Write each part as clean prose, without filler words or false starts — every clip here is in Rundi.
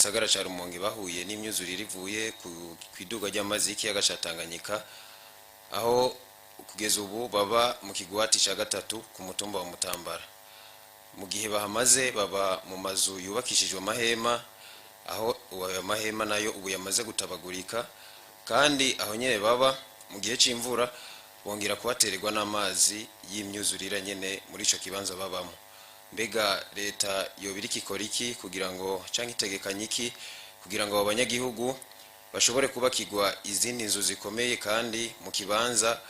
Gisagara ca Rumonge bahuye n'imyuzurire ivuye ku iduga ry'amazi y'ikiyaga ca Tanganyika, aho kugeza ubu baba mu kigwati ca gatatu ku mutumba wa Mutambara. Mu gihe bahamaze, baba mu mazu yubakishijwe amahema, aho ayo mahema nayo ubu yamaze gutabagurika. Kandi aho nyene baba, mu gihe c'imvura bongera kuhatererwa n'amazi y'imyuzurire nyene muri ico kibanza babamo. Mbega leta yoba iriko ikora iki kugira ngo, canke itegekanya iki kugira ngo abo banyagihugu bashobore kubakirwa izindi nzu zikomeye kandi mu kibanza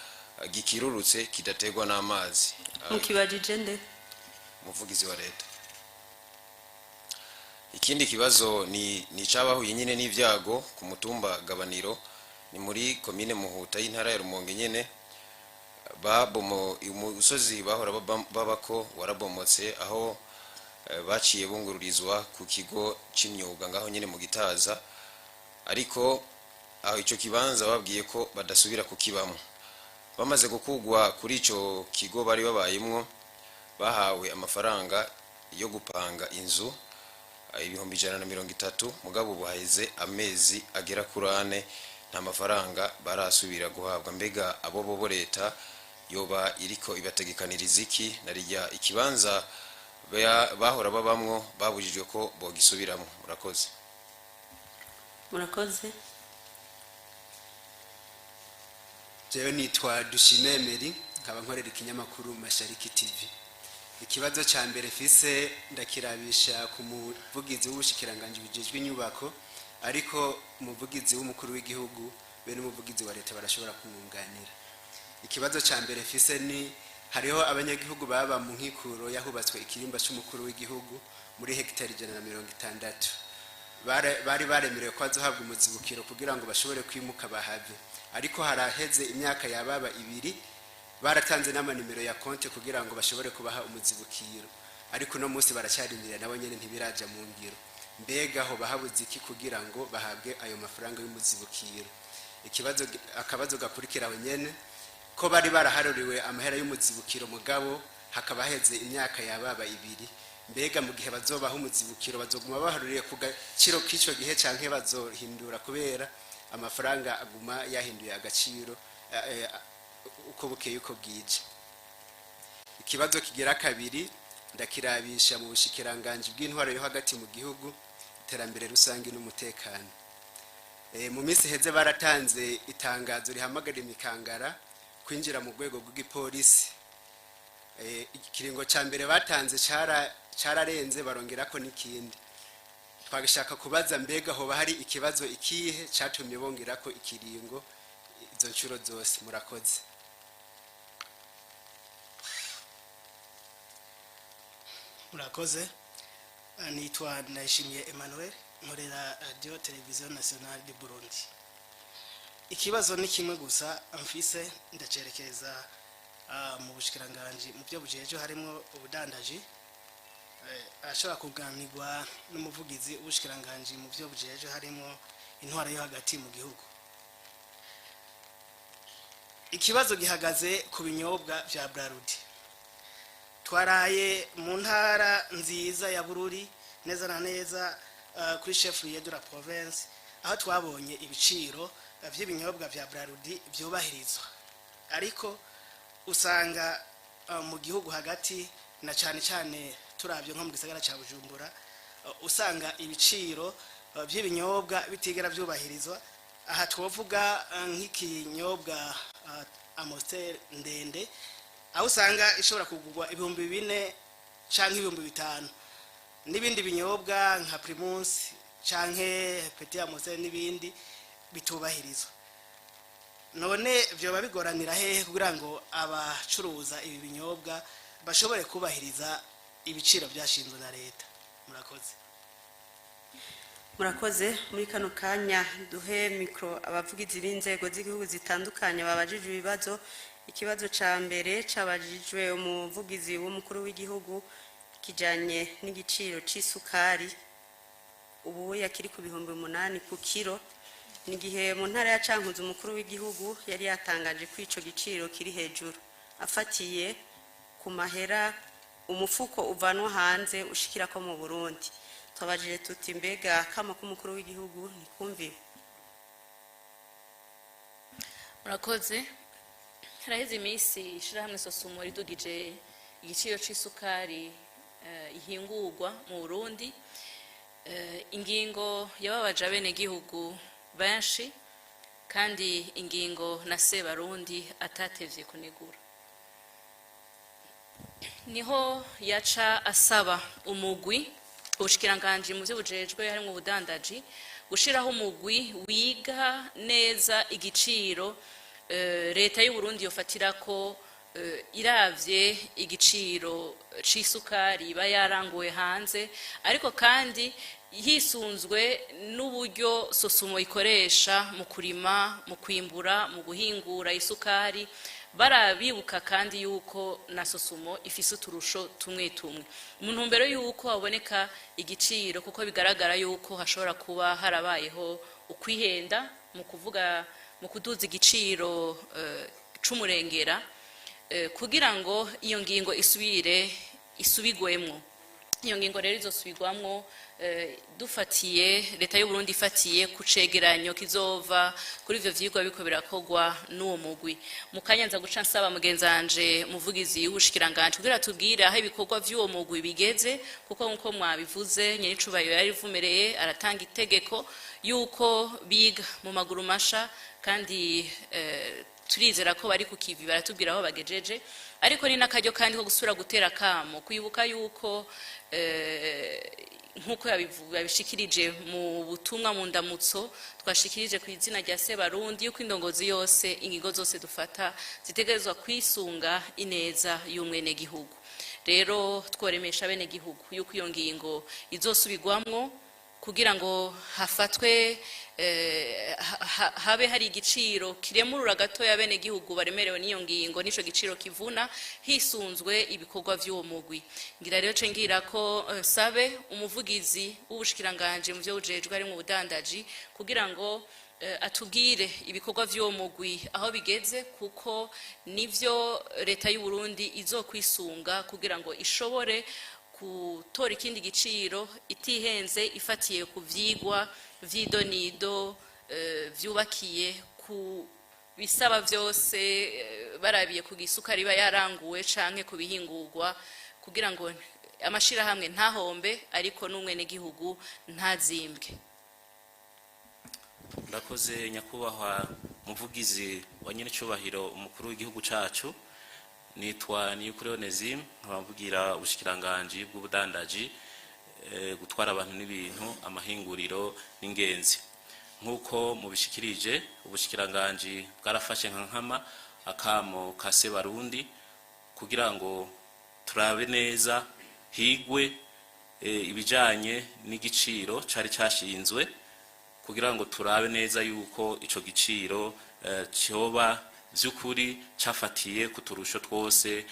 gikirurutse kidaterwa n'amazi? Mukibajije nde? Umuvugizi wa leta. Ikindi kibazo ni icabahuye nyine n'ibyago ku mutumba Gabaniro, ni muri komine Muhuta y'intara ya Rumonge nyene. Babomo umusozi bahora babako warabomotse, aho baciye bungururizwa ku kigo c'imyuga ngaho nyene mu Gitaza, ariko aho ico kibanza babwiye ko badasubira kukibamo. Bamaze gukugwa kuri ico kigo bari babayemwo, bahawe amafaranga yo gupanga inzu, 130,000. Mugabo ubu haheze amezi agera kuri 4, nta mafaranga barasubira guhabwa. Mbega abo bobo leta yoba iriko ibategekaniriza iki, narirya ikibanza bahora babamwo babujijwe ko bogisubiramo? Murakoze. Murakoze. Jewe nitwa Dushime Emery, nkaba nkorera ikinyamakuru Mashariki TV. Ikibazo cya mbere fise ndakirabisha ku muvugizi w'ubushikiranganji bujejwe inyubako, ariko umuvugizi w'umukuru w'igihugu be n'umuvugizi wa leta barashobora kumwunganira. Ikibazo cya mbere fise ni hariho abanyagihugu baba mu nkikuro yahubatswe ikirimba cy'umukuru w'igihugu muri hegitari 160. Bari baremerewe ko bazohabwa umuzibukiro kugira ngo bashobore kwimuka bahave, ariko haraheze imyaka yababa 2. Baratanze n'amanimero ya konti kugira ngo bashobore kubaha umuzibukiro, ariko uno munsi baracyarindira, nabo nyene ntibiraja mu ngiro. Mbega ho bahabuze iki kugira ngo bahabwe ayo mafaranga y'umuzibukiro? Ikibazo, akabazo gakurikira aho nyene, ko bari baraharuriwe amahera y'umuzibukiro, mugabo hakaba haheze imyaka yababa 2, mbega mu gihe bazobaha umuzibukiro bazoguma baharuriye ku gaciro k'ico gihe canke bazohindura, kubera amafaranga aguma yahinduye agaciro uko bukeye uko bwije? Ikibazo kigira kabiri ndakirabisha mu bushikiranganji bw'intwaro yo hagati mu gihugu, iterambere rusange n'umutekano. Mu minsi iheze baratanze itangazo rihamagara imikangara kwinjira mu rwego rw'igipolisi. Ikiringo cya mbere batanze cararenze, barongerako n'ikindi. Twagashaka kubaza, mbega hoba hari ikibazo ikihe catumye bongerako ikiringo izo nshuro zose? Murakoze. Murakoze. Nitwa Ndayishimiye Emmanuel, nkorera Radio Televiziyo Nationale du Burundi. Ikibazo ni kimwe gusa mfise, ndacerekeza mu bushikiranganji mu byo bujeje harimo ubudandaji. Ashobora kuganirwa n'umuvugizi w'ubushikiranganji mu byo bujeje harimo intwaro yo hagati mu gihugu. Ikibazo gihagaze ku binyobwa vya Brarudi. Twaraye mu ntara nziza ya Bururi, neza na neza kuri chef-lieu de la province, aho twabonye ibiciro vy'ibinyobwa vya Brarudi vyubahirizwa, ariko usanga mu gihugu hagati, na cane cane turavye nko mu gisagara ca Bujumbura, usanga ibiciro vy'ibinyobwa bitigera vyubahirizwa. Aha twovuga nk'ikinyobwa Amstel ndende, aho usanga ishobora kugurwa 4000 canke 5000, n'ibindi binyobwa nka Primus canke Petit Amstel n'ibindi bitubahirizwa. None vyoba bigoranira hehe kugira ngo abacuruza ibi binyobwa bashobore kubahiriza ibiciro vyashinzwe na leta? Murakoze. Murakoze. Muri kano kanya duhe mikoro abavugizi b'inzego z'igihugu zitandukanye babajijwe ibibazo. Ikibazo ca mbere cabajijwe umuvugizi w'umukuru w'igihugu kijanye n'igiciro c'isukari ubu yakiri ku 8000 ku kiro, ni igihe mu ntara ya Cankuzo umukuru w'igihugu yari yatangaje ko ico giciro kiri hejuru afatiye ku mahera umufuko uvanwa hanze ushikirako mu Burundi. Twabajije tuti: mbega akamo k'umukuru w'igihugu ntikumviwe? Murakoze. Haraheze iminsi ishyirahamwe Sosumo ridugije igiciro c'isukari ihingurwa mu Burundi. Ingingo yababaje abenegihugu benshi, kandi ingingo na Sebarundi atatevye kunegura. Niho yaca asaba umugwi, ubushikiranganji mu vyo bujejwe harimwo ubudandaji, gushiraho umugwi wiga neza igiciro leta y'u Burundi yofatirako iravye igiciro c'isukari iba yaranguwe hanze, ariko kandi hisunzwe n'uburyo Sosumo ikoresha mu kurima, mu kwimbura, mu guhingura isukari. Barabibuka kandi yuko na Sosumo ifise uturusho tumwe tumwe, mu ntumbero yuko haboneka igiciro, kuko bigaragara yuko hashobora kuba harabayeho ukwihenda mu kuvuga, mu kuduza igiciro c'umurengera, kugira ngo iyo ngingo isubire isubigwemwo. Iyo ngingo rero izosubirwamwo dufatiye, leta y'u Burundi ifatiye ku cegeranyo kizova kuri ivyo vyigwa biriko birakorwa n'uwo mugwi. Mu kanya nza guca nsaba mugenzanje muvugizi w'ubushikiranganji kugira tubwire aho ibikorwa vy'uwo mugwi bigeze, kuko nkuko mwabivuze, nyenicubahiro yari ivumereye aratanga itegeko yuko biga mu maguru masha, kandi turizera ko bari ku kivi, baratubwira aho bagejeje. Ariko ni n'akaryo kandi ko gusubira gutera akamo, kwibuka yuko nk'uko yabishikirije mu butumwa, mu ndamutso twashikirije ku izina rya Sebarundi, yuko indongozi yose, ingingo zose dufata zitegerezwa kwisunga ineza y'umwenegihugu. Rero tworemesha abenegihugu yuko iyo ngingo izosubirwamwo kugira ngo hafatwe habe hari igiciro kiremurura gatoya abenegihugu baremerewe n'iyo ngingo, n'ico giciro kivuna, hisunzwe ibikorwa vy'uwo mugwi. Ngira rero ce ngira ko sabe umuvugizi w'ubushikiranganje mu vyo bujejwe harimwo ubudandaji kugira ngo atubwire ibikorwa vy'uwo mugwi aho bigeze, kuko nivyo leta y'u Burundi izokwisunga kugira ngo ishobore gutora ikindi giciro itihenze, ifatiye ku vyigwa vy'idonido vyubakiye ku bisaba vyose, barabiye ku gisukari iba yaranguwe canke ku bihingurwa, kugira ngo amashirahamwe ntahombe, ariko n'umwenegihugu ntazimbwe. Murakoze, nyakubahwa muvugizi wa nyenicubahiro umukuru w'igihugu cacu. Nitwa Niyukuri Onesime, nkaba mvugira ubushikiranganji bw'ubudandaji, gutwara abantu n'ibintu, amahinguriro n'ingenzi. Nk'uko mubishikirije, ubushikiranganji bwarafashe nka nkama akamo ka Sebarundi kugira ngo turabe neza, higwe ibijanye n'igiciro cari cashinzwe, kugira ngo turabe neza yuko ico giciro cyoba vy'ukuri cafatiye ku turusho twose,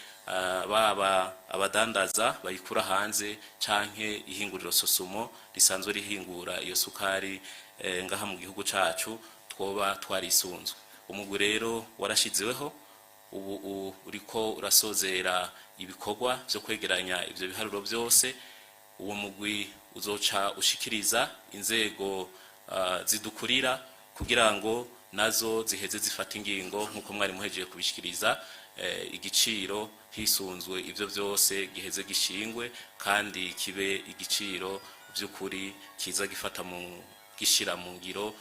baba abadandaza bayikura hanze canke ihinguriro Sosumo risanzwe rihingura iyo sukari ngaha mu gihugu cacu, twoba twarisunzwe. Umugwi rero warashizeweho, ubu uriko urasozera ibikorwa vyo kwegeranya ivyo biharuro vyose. Uwo mugwi uzoca ushikiriza inzego zidukurira kugira ngo nazo ziheze zifata ingingo, nk'uko mwari muhejeje kubishikiriza, igiciro hisunzwe ivyo vyose giheze gishingwe, kandi kibe igiciro vy'ukuri kiza gifata mu gishira mu ngiro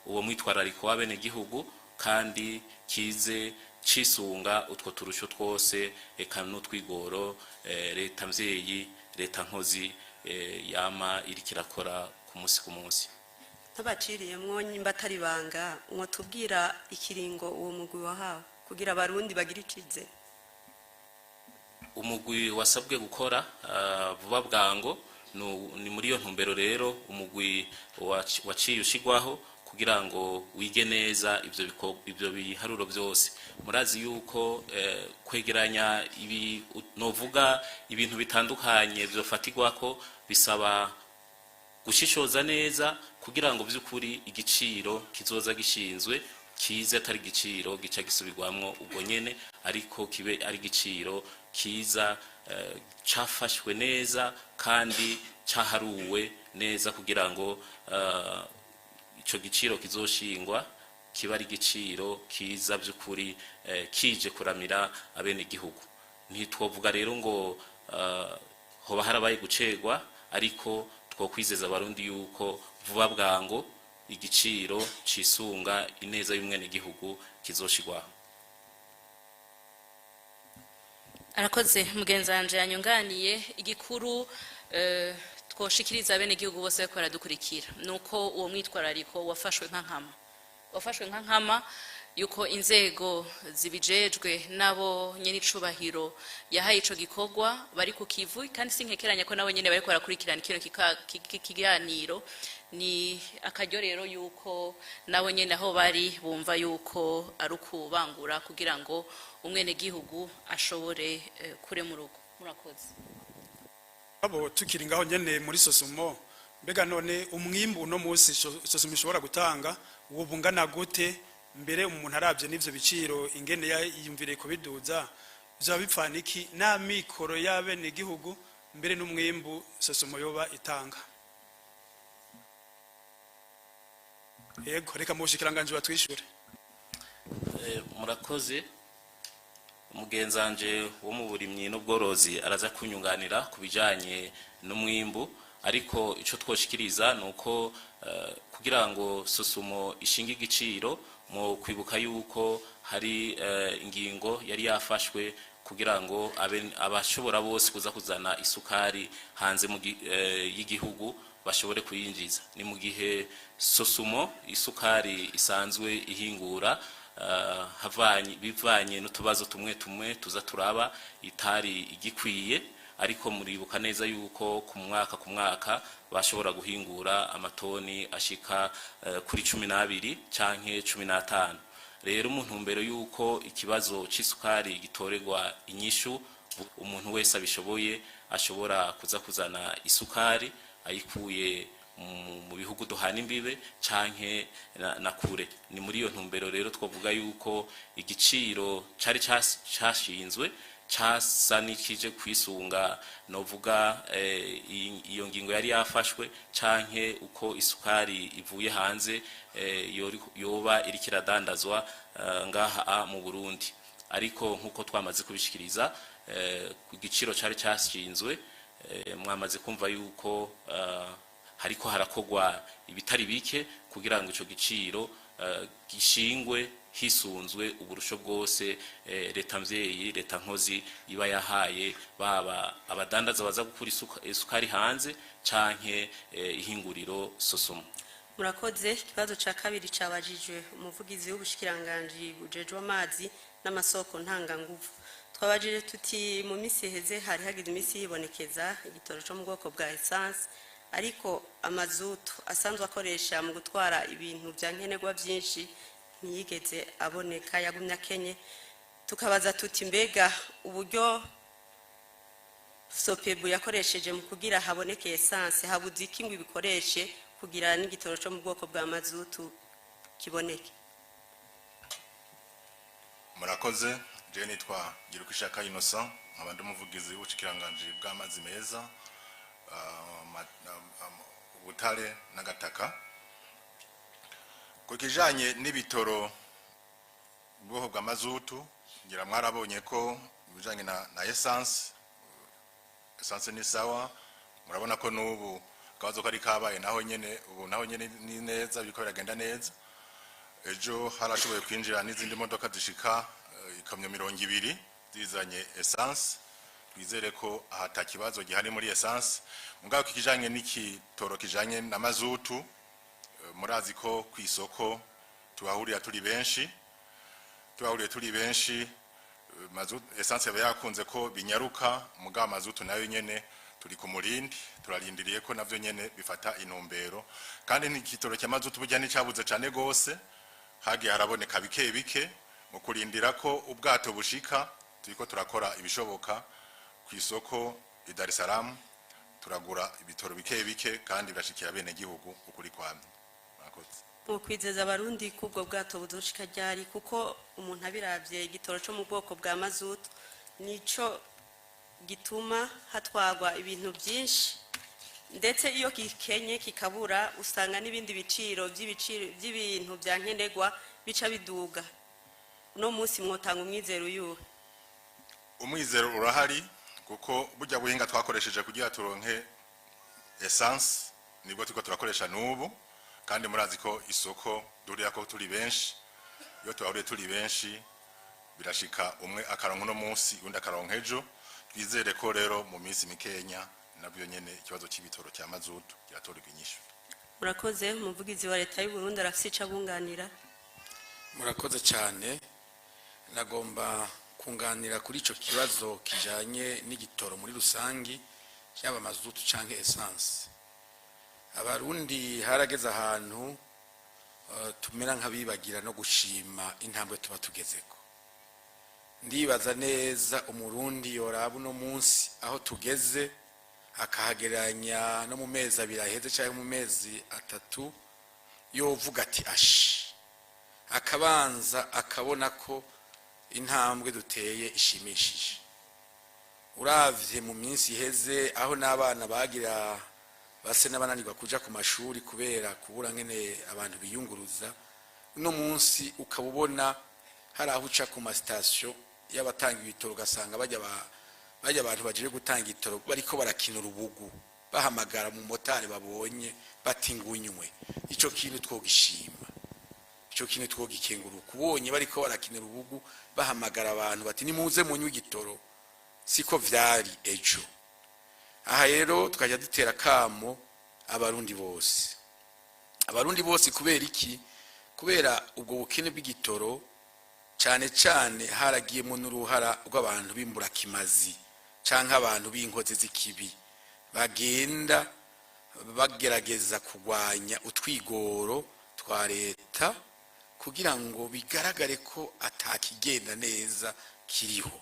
uwo mwitwarariko w'abenegihugu, kandi kize cisunga utwo turusho twose, eka n'utwigoro leta mvyeyi, leta nkozi yama iriko irakora ku munsi ku munsi. Ntabaciriyemwo, nyimba atari banga, mwotubwira ikiringo uwo mugwi wahawe kugira abarundi bagire icizere? Umugwi wasabwe gukora vuba bwango. Ni muri iyo ntumbero rero umugwi waciye ushigwaho kugira ngo wige neza ivyo biharuro byose. Murazi yuko kwegeranya ibi novuga ibintu bitandukanye vyofatirwako bisaba gushishoza neza, kugira ngo by'ukuri igiciro kizoza gishinzwe kize atari igiciro gica gisubirwamwo ubwo nyene, ariko kibe ari igiciro kiza cafashwe neza kandi caharuwe neza kugira ngo ico giciro kizoshingwa kiba ari igiciro kiza by'ukuri, kije kuramira abenegihugu. Ntitwovuga rero ngo hoba harabaye gucerwa, ariko twokwizeza Abarundi yuko vuba bwango igiciro cisunga ineza y'umwenegihugu kizoshigwaho. Arakoze mugenzi wanje yanyunganiye. Igikuru twoshikiriza bene gihugu bose bariko baradukurikira nuko uwo mwitwarariko wafashwe nka nkama, wafashwe nka nkama, yuko inzego zibijejwe nabo nyene icubahiro yahaye ico gikorwa bari ku kivu, kandi sinkekeranya ko nabo nyene bariko barakurikirana kino kiganiro. Ni akaryo rero yuko nabo nyene aho bari bumva yuko ari ukubangura kugira ngo umwenegihugu ashobore kure mu rugo. Murakoze. Abo tukiri ngaho nyene muri SOSUMO, mbega none umwimbu uno munsi SOSUMO ishobora gutanga uwo bungana gute? Mbere umuntu arabye n'ivyo biciro ingene yiyumviriye kubiduza, vyoba bipfana iki n'amikoro y'abenegihugu, mbere n'umwimbu SOSUMO yoba itanga? Yego, reka mu bushikiranganji batwishure. Murakoze. Mugenzanje wo mu burimyi n'ubworozi araza kunyunganira ku bijanye n'umwimbu, ariko ico twoshikiriza nuko kugira ngo SOSUMO ishinge igiciro, mu kwibuka yuko hari ingingo yari yafashwe kugira ngo abashobora bose kuza kuzana isukari hanze y'igihugu bashobore kuyinjiza. Ni mu gihe SOSUMO isukari isanzwe ihingura, bivanye n'utubazo tumwe tumwe tuza turaba, itari igikwiye, ariko muribuka neza yuko ku mwaka ku mwaka bashobora guhingura amatoni ashika kuri 12 canke 15. Rero mu ntumbero yuko ikibazo c'isukari gitorerwa inyishu, umuntu wese abishoboye ashobora kuza kuzana isukari ayikuye mu bihugu duhana imbibe canke na kure. Ni muri iyo ntumbero rero twavuga yuko igiciro cari cashinzwe casa n'ikije kwisunga, novuga iyo ngingo yari yafashwe canke uko isukari ivuye hanze yoba iriko iradandazwa ngaha mu Burundi. Ariko nkuko twamaze kubishikiriza, ku giciro cari cashinzwe, mwamaze kumva yuko hariko harakogwa ibitari bike kugira ngo ico giciro gishingwe hisunzwe uburusho bwose leta mvyeyi, leta nkozi iba yahaye baba abadandaza baza gukura isukari hanze canke ihinguriro SOSUMO. Murakoze. Ikibazo ca kabiri cabajijwe umuvugizi w'ubushikiranganji bujejwe amazi n'amasoko ntanganguvu. Twabajije tuti mu misi iheze hari hagize imisi yibonekeza igitoro co mu bwoko bwa essence, ariko amazutu asanzwe akoresha mu gutwara ibintu vya nkenerwa vyinshi ntiyigeze aboneka, yagumye akenye. Tukabaza tuti mbega uburyo SOPEBU yakoresheje mu kugira haboneke essence, habuze iki ngo ibikoreshe kugira n'igitoro co mu bwoko bwa mazutu kiboneke? Murakoze. Je nitwa Girukishaka Innocent, nkaba ndi umuvugizi w'ubushikiranganji bw'amazi meza, ubutare n'agataka. Ku kijanye n'ibitoro ubwoko bwa mazutu, ngira mwarabonye ko ibijanye na essence ni sawa. Murabona ko n'ubu akabazo kari kabaye naho nyene, ubu naho nyene ni neza, biriko biragenda neza. Ejo harashoboye kwinjira n'izindi modoka zishika ikamyo 20 zizanye essence. Twizere ko ahata kibazo gihari muri essence. Mugabo kijanye n'ikitoro kijanye na mazutu, murazi ko kw'isoko tuhahurira turi benshi, tuhahuriye turi benshi, mazutu essence yaba yakunze ko binyaruka. Mugabo mazutu nayo nyene turi ku murindi, turarindiriye ko navyo nyene bifata intumbero. Kandi n'igitoro cya mazutu burya nticabuze cane gose, hagiye haraboneka bike bike mu kurindira ko ubwato bushika. Turiko turakora ibishoboka ku isoko i Dar es Salaam, turagura ibitoro bike bike kandi birashikira bene gihugu ukuri kwamye. Murakoze. Mu kwizeza Abarundi ko ubwo bwato buzoshika ryari? Kuko umuntu abiravye, igitoro co mu bwoko bwa mazutu nico gituma hatwarwa ibintu byinshi. Ndetse iyo gikenye kikabura, usanga n'ibindi biciro by'ibiciro by'ibintu bya nkenerwa bica biduga. Uno munsi mwotanga umwizero uyuhe? Umwizero urahari, kuko burya buhinga twakoresheje kugira turonke essence nibwo turiko turakoresha n'ubu. Kandi murazi ko isoko duhurira ko turi benshi. Iyo tuhahuriye turi benshi, birashika umwe akaronka uno munsi, undi akaronka ejo. Twizere ko rero mu minsi mikenya nabyo nyene ikibazo c'ibitoro cya mazutu kiratorerwa inyishu. Murakoze. Umuvugizi wa Leta y'u Burundi arafise ico abunganira. Murakoze cyane. Nagomba kunganira kuri ico kibazo kijanye n'igitoro muri rusangi, yaba mazutu canke essence. Abarundi harageze ahantu tumera nk'abibagira no gushima intambwe tuba tugezeko. Ndibaza neza Umurundi yoraba uno munsi aho tugeze, akahagereranya no mu mezi 2 aheze cyangwa mu mezi 3, yovuga ati ashi, akabanza akabona ko intambwe duteye ishimishije. Uravye mu minsi iheze, aho n'abana bagira base n'abananirwa kuja ku mashuri kubera kubura ngene abantu biyunguruza, uno munsi ukaba ubona hari aho uca ku masitasiyo y'abatanga ibitoro, ugasanga bajya abantu bagiye gutanga igitoro bariko barakina urubugu, bahamagara mu motari babonye bati ngunywe. Ico kintu twogishima, ico kintu twogikenguruka. Ubonye bariko barakina urubugu, bahamagara abantu bati nimuze munywe igitoro, siko vyari ejo. Aha rero tukajya dutera kamo Abarundi bose, Abarundi bose. Kubera iki? Kubera ubwo bukene bw'igitoro, cyane cyane haragiyemo n'uruhara rw'abantu b'imburakimazi canke abantu b'inkozi z'ikibi, bagenda bagerageza kurwanya utwigoro twa leta kugira ngo bigaragare ko atakigenda neza kiriho.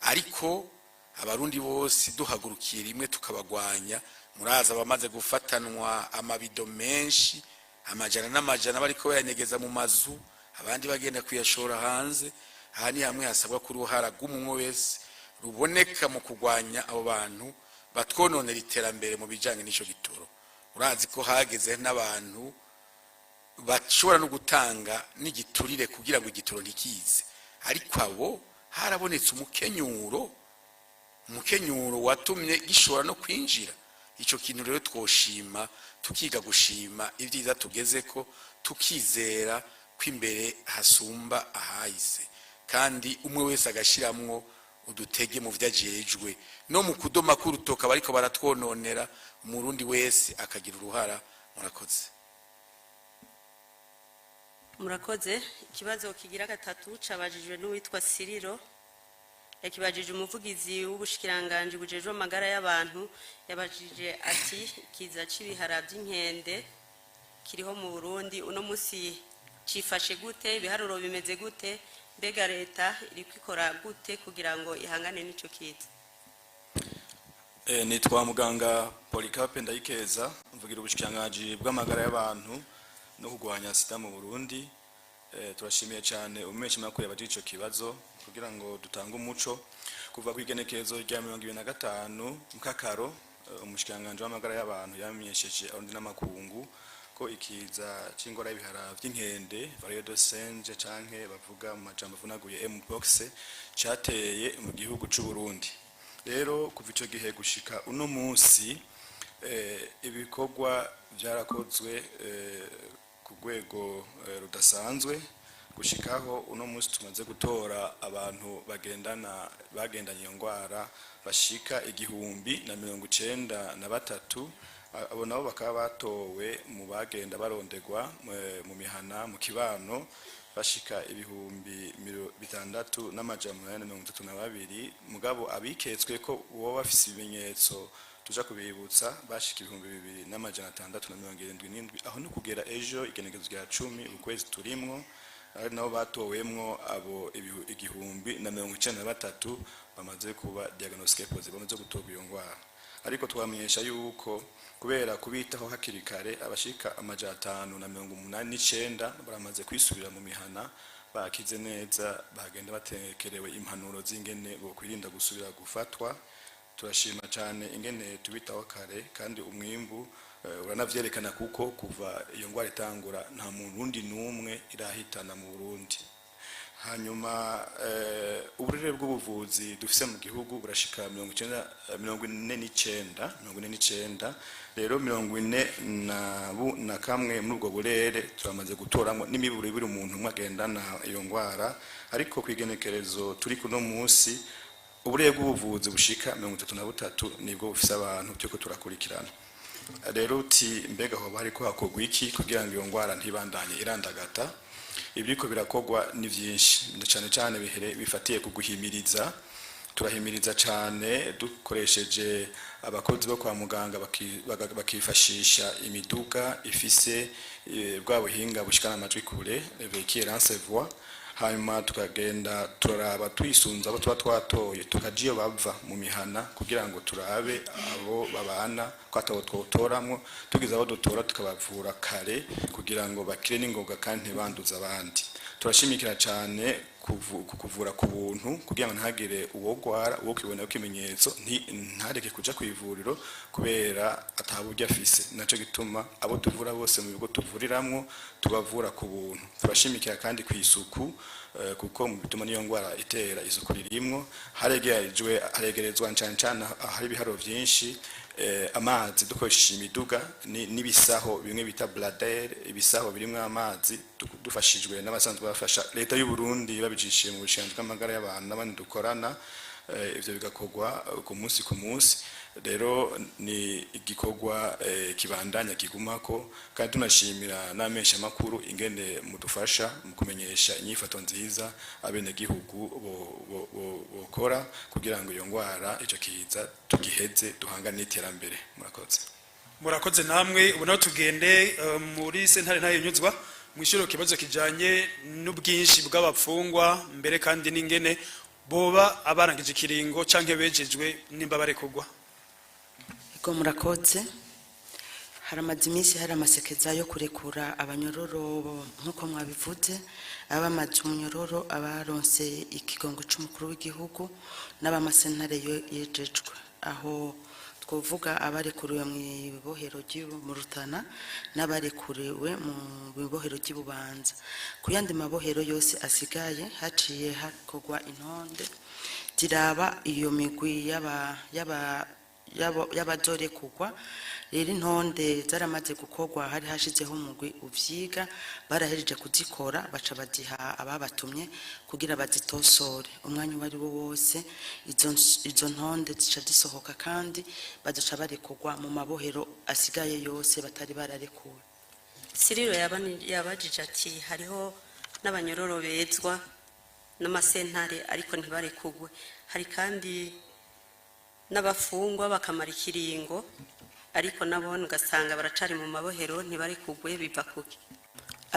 Ariko Abarundi bose duhagurukiye rimwe tukabagwanya. Muraza abamaze gufatanwa amabido menshi, amajana n'amajana, bariko bayanyegeza mu mazu, abandi bagenda kuyashora hanze. Aha ni hamwe hasabwa ko uruhara rw'umwe wese ruboneka mu kurwanya abo bantu batwononera iterambere mu bijanye n'ico gitoro. Urazi ko hageze n'abantu bashobora no gutanga n'igiturire kugira ngo igitoro ntikize. Ariko abo harabonetse umukenyuro, umukenyuro watumye gishobora no kwinjira. Ico kintu rero twoshima, tukiga gushima ibyiza tugeze ko, tukizera ko imbere hasumba ahahise, kandi umwe wese agashiramwo udutege mu vyo ajejwe no mu kudoma k'urutoka bariko baratwononera. Umurundi wese akagira uruhara. Murakoze. Murakoze. Ikibazo kigira gatatu cabajijwe n'uwitwa Siriro, yakibajije umuvugizi w'ubushikiranganji bujejwe amagara y'abantu. Yabajije ati: ikiza c'ibihara by'inkende kiriho mu Burundi uno munsi cifashe gute? Ibiharuro bimeze gute? Mbega leta iriko ikora gute kugira ngo ihangane n'ico kiza? Nitwa muganga Polycarpe Ndayikeza, mvugira ubushikiranganji bw'amagara y'abantu no kurwanya sida mu Burundi. Turashimiye cyane umumenyeshamakuru yabajije ico kibazo kugira ngo dutange umuco. Kuva ku igenekerezo rya 25 Mukakaro, umushikiranganji w'amagara y'abantu yamenyesheje Abarundi n'amakungu ko ikiza c'ingwara y'ibihara vy'inkende, variole de singe, canke bavuga mu majambo avunaguye mpox, cateye mu gihugu c'u Burundi. Rero kuva ico gihe gushika uno munsi, ibikorwa byarakozwe ku rwego rudasanzwe, gushikaho uno munsi tumaze gutora abantu bagendanye iyo ndwara bashika 1093. Abo nabo bakaba batowe mu bagenda barondegwa mu mihana, mu kibano, bashika 6832. Mugabo abiketswe ko uwo bafise ibimenyetso, tuja kubibutsa, bashika 2677. Aho ni kugera ejo igenekerezo rya 10 ukwezi turimwo, ari nabo batowemwo abo 1093 bamaze kuba diagnostiqué positif, bamaze gutorwa iyo ndwara. Ariko twamenyesha yuko kubera kubitaho hakiri kare, abashika 589 baramaze kwisubira mu mihana, bakize neza, bagenda batekerewe impanuro z'ingene bokwirinda gusubira gufatwa. Turashima cyane ingene tubitaho kare, kandi umwimbu uranavyerekana, kuko kuva iyo ngwara itangura nta muntu n'umwe irahitana mu Burundi. Hanyuma uburere bw'ubuvuzi dufise mu gihugu burashika 90, 49, 49. Rero 41 muri ubwo burere turamaze gutoramo n'imiburo ibiri umuntu umwe agendana iyo ngwara. Ariko kwigenekerezo turi kuno munsi, uburere bw'ubuvuzi bushika 33 nibwo bufise abantu turiko turakurikirana. Rero uti mbega hoba hariko hakorwa iki kugira ngo iyo ngwara ntibandanye irandagata? Ibiriko birakorwa ni vyinshi, cyane cyane bihere bifatiye ku guhimiriza. Turahimiriza cyane dukoresheje abakozi bo kwa muganga, bakifashisha imiduga ifise bwa buhinga bushikana amajwi kure, véhicule lance-voix. Hanyuma tukagenda turaraba twisunza abo tuba twatoye, tukaja iyo bava mu mihana kugira ngo turabe abo babana ko atabo twotoramwo. Tugize abo dutora, tukabavura kare kugira ngo bakire n'ingoga kandi ntibanduze abandi. Turashimikira cyane ku kuvura ku buntu kugira ngo ntihagire uwogwara, uwo kwibona ko ikimenyetso ntareke kuja ku ivuriro kubera ataburyo afise. Naco gituma abo tuvura bose mu bigo tuvuriramwo tubavura ku buntu. Turashimikira kandi ku isuku, kuko mu bituma niyo ngwara itera, isuku ririmwo. Haregerejwe, haregerezwa cane cane ahari ibiharuro vyinshi amazi, dukoresheje imiduga n'ibisaho bimwe bita bladder, ibisaho birimwo amazi, dufashijwe n'abasanzwe bafasha leta y'u Burundi babicishije mu bushinzwe bw'amagara y'abantu n'abandi dukorana. Ivyo bigakorwa ku munsi ku munsi. Rero ni igikorwa kibandanya kigumako, kandi tunashimira n'amesha makuru ingene mudufasha mu kumenyesha inyifato nziza abenegihugu bokora kugira ngo iyo ngwara, ico kiza tugiheze, duhangane n'iterambere. Murakoze. Murakoze namwe. Ubu naho tugende muri sentare Ntahinyuzwa, mw'ishuri ikibazo kijanye n'ubwinshi bw'abapfungwa, mbere kandi n'ingene boba abarangije ikiringo canke bejejwe nimba barekugwa. Ego, murakoze. Haramaze iminsi hari amasekeza yo kurekura abanyororo nk'uko mwabivuze, abamaze umunyororo, abaronse ikigongo c'umukuru w'igihugu n'abamasentare yejejwe. Aho twovuga abarekuriwe mu ibohero mu Rutana n'abarekuriwe mu ibohero ry'Ibubanza. Ku yandi mabohero yose asigaye, haciye hakorwa intonde ziraba iyo migwi y'abazorekugwa. Rero intonde zaramaze gukorwa, hari hashizeho umugwi uvyiga, barahejeje kuzikora, baca baziha ababatumye kugira bazitosore. Umwanya uwo ari wo wose izo ntonde zica zisohoka, kandi bazoca barekurwa mu mabohero asigaye yose batari bararekuwe. Siriro yabajije ati hariho n'abanyororo bezwa n'amasentare ariko ntibarekugwe, hari kandi n'abafungwa bakamara ikiringo ariko nabone ugasanga baracari mu mabohero ntibarekugwe. Biva kuki?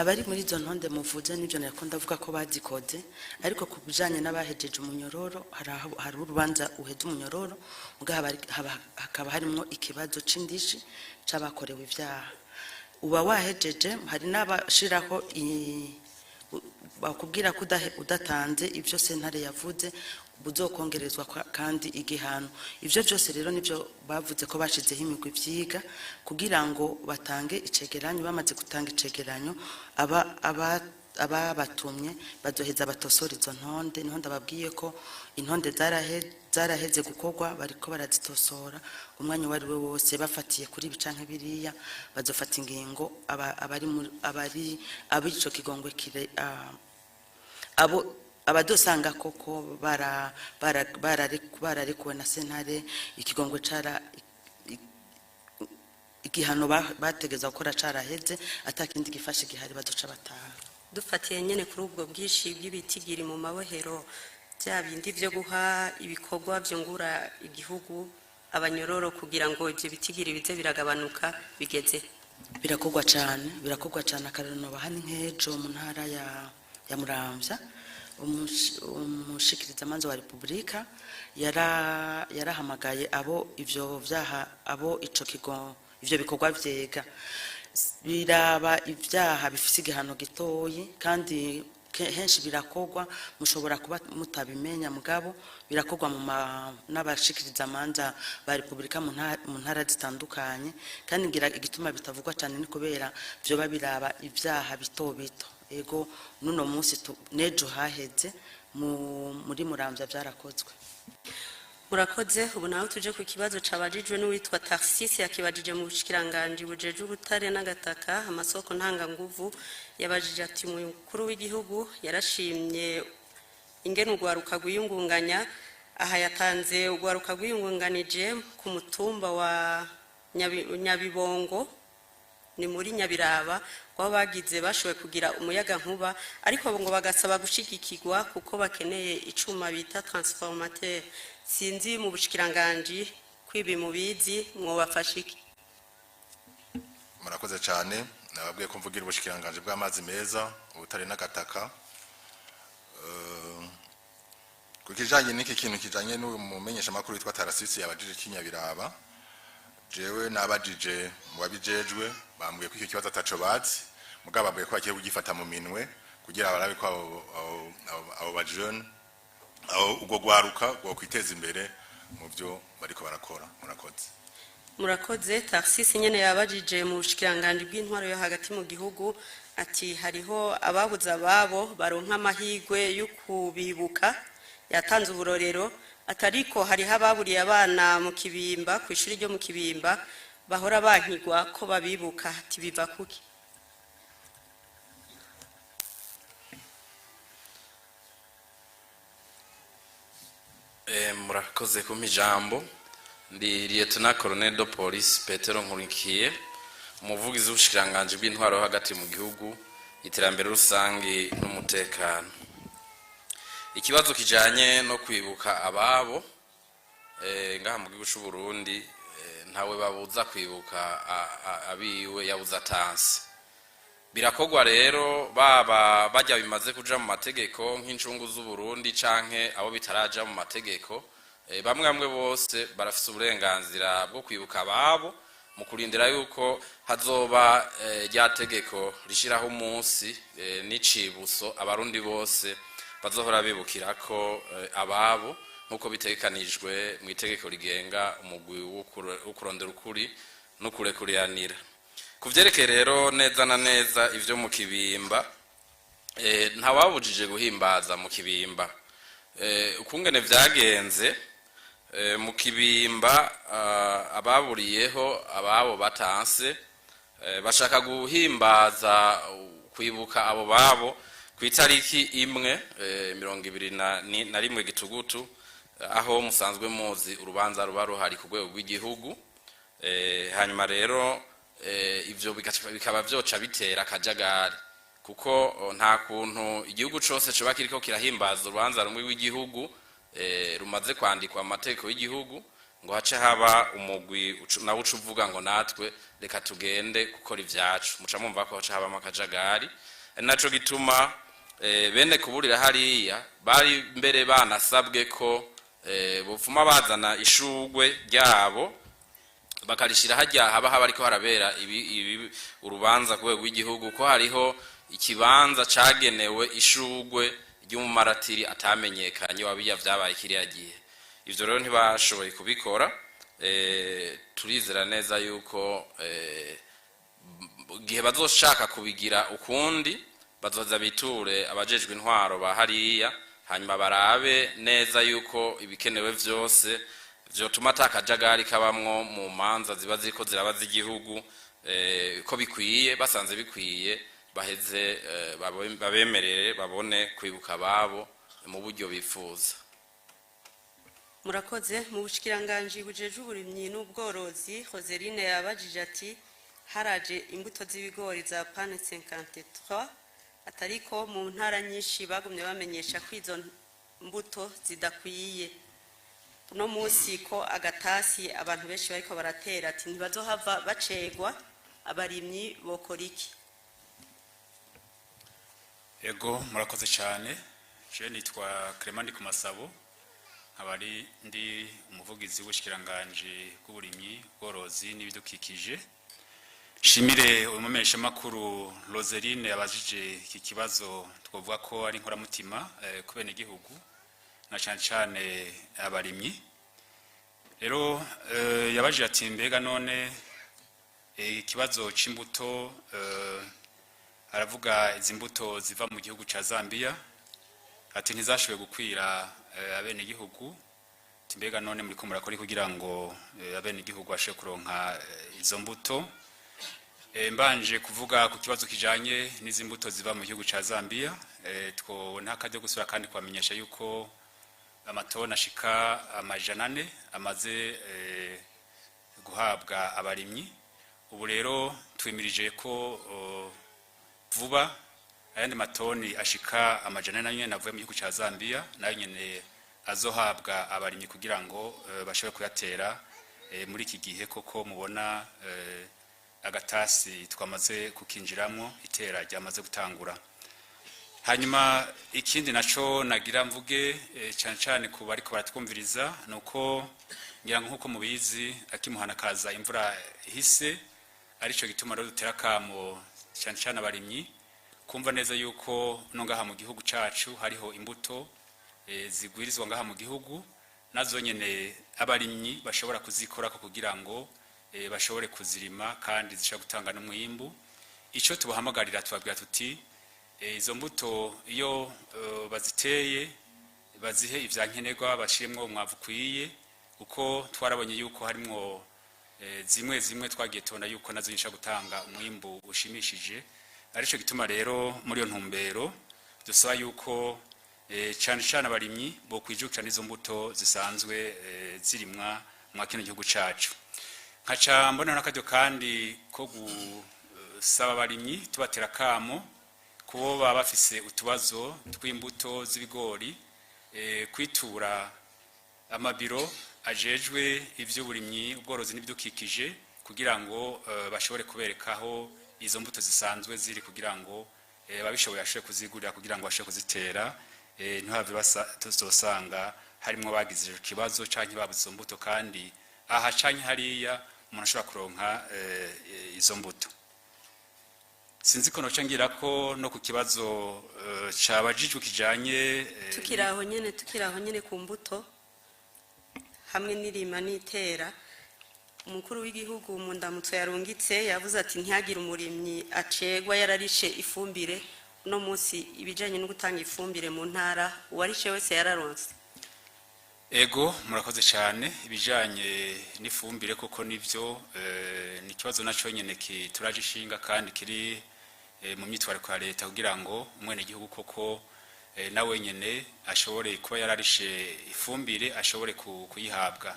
Abari muri izo ntonde muvuze n'ibyo nariko ndavuga ko bazikoze, ariko ku bijanye n'abahejeje umunyororo, hari urubanza uheza umunyororo muga hakaba harimwo ikibazo c'indishi c'abakorewe ivyaha. Uba wahejeje, hari n'abashiraho bakubwira ko udatanze ivyo sentare yavuze buzokongerezwa kandi igihano. Ivyo byose rero nivyo bavuze ko bashizeho imigwi vyiga kugira ngo batange icegeranyo. Bamaze gutanga icegeranyo, aba aba ababatumye bazoheza batosora izo ntonde. Niho ndababwiye ko intonde zaraheze gukorwa, bariko barazitosora. Umwanya uwo ari we wose, bafatiye kuri ibi canke biriya, bazofata ingingo. Abari abari abico kigongwe kire abo abadosanga koko bararekuwe na sentare, ikigongwe cara igihano bategeza gukora caraheze, atakindi gifashe gihari, bazoca bataha. Dufatiye nyene kuri ubwo bwinshi bw'ibitigiri mu mabohero, bya bindi byo guha ibikorwa byungura igihugu abanyororo kugira ngo ibyo bitigiri bize biragabanuka, bigeze? Birakorwa cyane, birakorwa cyane. Akarorero nobaha ni nk'ejo mu ntara ya Muramvya, umushikirizamanza wa Repubulika yarahamagaye abo ivyo vyaha, abo ico kigo ivyo bikorwa vyega, biraba ivyaha bifise igihano gitoyi, kandi kenshi. Henshi birakogwa, mushobora kuba mutabimenya, mugabo birakogwa mu n'abashikiriza amanza ba Republika mu ntara zitandukanye. Kandi ngira igituma bitavugwa cyane ni kubera vyoba biraba ibyaha bito bito. Ego, nuno munsi nejo haheze muri Muramvya byarakozwe. Murakoze. Ubu nawe tuje ku kibazo cabajijwe n'uwitwa Tarsis, yakibajije mu bushikiranganji bujeje ubutare n'agataka, amasoko ntanganguvu. Yabajije ati: umukuru w'igihugu yarashimye ingene urwaruka rwiyungunganya. Aha yatanze urwaruka rwiyungunganije ku mutumba wa Nyabibongo, ni muri Nyabiraba, aho bagize bashoboye kugira umuyaga nkuba, ariko ngo bagasaba gushigikirwa kuko bakeneye icuma bita transformateur. Sinzi mu bushikiranganji kwibi mubizi, mwobafasha iki? Murakoze cyane. Nababwiye ko mvugira ubushikiranganji bw'amazi meza, ubutare n'agataka. Ku kijanye n'iki kintu kijanye n'uyu mumenyesha makuru witwa Tarasisi yabajije Kinyabiraba, jewe nabajije mu babijejwe, bambwiye ko icyo kibazo ataco bazi, mugabo bambwiye ko bagiye kugifata mu minwe kugira barabe ko abo ba jeune, abo ubwo gwaruka rwo kwiteza imbere mu byo bariko barakora. Murakoze. Murakoze. Tarsis nyene yabajije mu bushikiranganji bw'intwaro yo hagati mu gihugu ati: hariho ababuze ababo baronka amahirwe yo kubibuka. Yatanze uburorero, atariko hariho ababuriye abana mu Kibimba, ku ishuri ryo mu Kibimba, bahora bankigwa ko babibuka. Ati: biva kuki? Murakoze kumpa ijambo. Ndi Lieutenant Colonel de Police Petero Nkurikiye, umuvugizi w'ubushikiranganji bw'intwaro yo hagati mu gihugu, iterambere rusangi n'umutekano. Ikibazo kijanye no kwibuka ababo, ngaha mu gihugu c'u Burundi, ntawe babuza kwibuka abiwe yabuze atanse. Birakorwa rero, baba bajya bimaze kuja mu mategeko nk'incungu z'u Burundi canke abo bitaraja mu mategeko, bamwe bamwe bose barafise uburenganzira bwo kwibuka ababo mu kurindira yuko hazoba rya tegeko rishiraho umunsi n'icibutso abarundi bose bazohora bibukirako ababo, nk'uko bitegekanijwe mu itegeko rigenga umugwi wo kurondera ukuri no kurekuriranira. Ku vyerekeye rero neza na neza ivyo mu Kibimba, ntawabujije guhimbaza mu Kibimba. Ukungene vyagenze mu Kibimba, ababuriyeho ababo batanse, bashaka guhimbaza kwibuka abo babo ku itariki 1, 21 Gitugutu, aho musanzwe muzi urubanza ruba ruhari ku rwego rw'igihugu. Hanyuma rero ivyo bikaba vyoca bitera akajagari, kuko nta kuntu igihugu cose coba kiriko kirahimbaza urubanza rumwe rw'igihugu, rumaze kwandikwa mu mategeko y'igihugu, ngo hace haba umugwi nawe uca uvuga ngo natwe reka tugende gukora ivyacu. Muca mumva ko haca habamo akajagari. Ari naco gituma bene kuburira hariya bari mbere banasabwe ko bopfuma bazana ishurwe ryabo bakarishira hajya haba ariko harabera ibi urubanza ku rwego rw'igihugu, ko hariho ikibanza cagenewe ishurwe ry'umumaratiri atamenyekanye wabiya vyabaye kiriya gihe. Ivyo rero ntibashoboye kubikora. Turizera neza yuko igihe bazoshaka kubigira ukundi bazoza biture abajejwe intwaro ba hariya, hanyuma barabe neza yuko ibikenewe vyose vyotuma ata kajagari kabamwo mu manza ziba ziriko ziraba z'igihugu, ko bikwiye. Basanze bikwiye, baheze babemerere babone kwibuka ababo mu buryo bifuza. Murakoze. Mu bushikiranganji bujeje uburimyi n'ubworozi, Roseline yabajije ati: haraje imbuto z'ibigori za pane 53, atariko mu ntara nyinshi bagumye bamenyesha ko izo mbuto zidakwiye. Uno munsi ko agatasi abantu benshi bariko baratera, ati ntibazohava bacegwa? Abarimyi bokora iki? Ego, murakoze cyane. Je nitwa Clement ku Masabo, nkaba ari ndi umuvugizi w'ubushikiranganji bw'uburimyi, bworozi n'ibidukikije. Shimire umumenyeshamakuru Roseline yabajije iki kibazo, twavuga ko ari inkoramutima ku benegihugu na cyane cyane abarimyi. Rero yabajije ati: "Mbega none ikibazo c'imbuto?" Aravuga izi mbuto ziva mu gihugu ca Zambia, ati ntizashoboye gukwira abenegihugu, ati: "Mbega none muriko murakora iki kugira ngo abenegihugu bashobore kuronka izo mbuto?" Mbanje kuvuga ku kibazo kijanye n'izi mbuto ziva mu gihugu ca Zambia, twobona akaryo gusubira kandi kubamenyesha yuko amatoni ashika 400 amaze guhabwa abarimyi. Ubu rero twimirije ko vuba ayandi matoni ashika 400 nayo nyene avuye mu gihugu ca Zambia nayo nyene azohabwa abarimyi kugira ngo bashobore kuyatera muri iki gihe koko mubona agatasi twamaze kukinjiramwo, itera ryamaze gutangura. Hanyuma ikindi naco nagira mvuge, cyane cyane ku bariko baratwumviriza, nuko ngira ngo nkuko mubizi akimuhana kaza imvura ihise, arico gituma rero dutera akamo cyane cyane abarimyi kumva neza yuko no ngaha mu gihugu cacu hariho imbuto zigwirizwa ngaha mu gihugu, nazo nyene abarimyi bashobora kuzikorako kugira ngo bashobore kuzirima kandi zishobora gutanga n'umwimbu. Ico tubahamagarira, tubabwira tuti izo mbuto iyo baziteye bazihe ivyankenerwa, bashiremwo umwavu ukwiye, kuko twarabonye yuko harimwo zimwe zimwe twagiye tubona yuko nazo zishobora gutanga umwimbu ushimishije. Arico gituma rero muri iyo ntumbero dusaba yuko cane cane abarimyi bokwijukira n'izo mbuto zisanzwe zirimwa mwa kino gihugu cacu. Nkaca mbona n'akaryo kandi ko gusaba abarimyi, tubatera akamo, kubo baba bafise utubazo tw'imbuto z'ibigori, kwitura amabiro ajejwe ivy'uburimyi, ubworozi n'ibidukikije kugira ngo bashobore kuberekaho izo mbuto zisanzwe ziri, kugira ngo ababishoboye bashobore kuzigurira kugira ngo bashobore kuzitera, ntihave tuzosanga harimwo bagize ico kibazo canke babuze izo mbuto, kandi aha canke hariya umuntu ashobora kuronka izo mbuto. Sinzi ko noca ngira ko no ku kibazo cabajijwe kijanye Tukiri aho nyene ku mbuto hamwe n'irima n'itera, umukuru w'igihugu mu ndamutso yarungitse yavuze ati ntihagire umurimyi acegwa yararishe ifumbire. Uno munsi ibijanye no gutanga ifumbire mu ntara, uwarishe wese yararonse? Ego, murakoze cyane. Ibijanye n'ifumbire koko nivyo, ni ikibazo naco nyene kituraje ishinga kandi kiri mu myitwariko ya leta kugira ngo umwenegihugu koko nawe nyene ashobore kuba yararishe ifumbire ashobore kuyihabwa.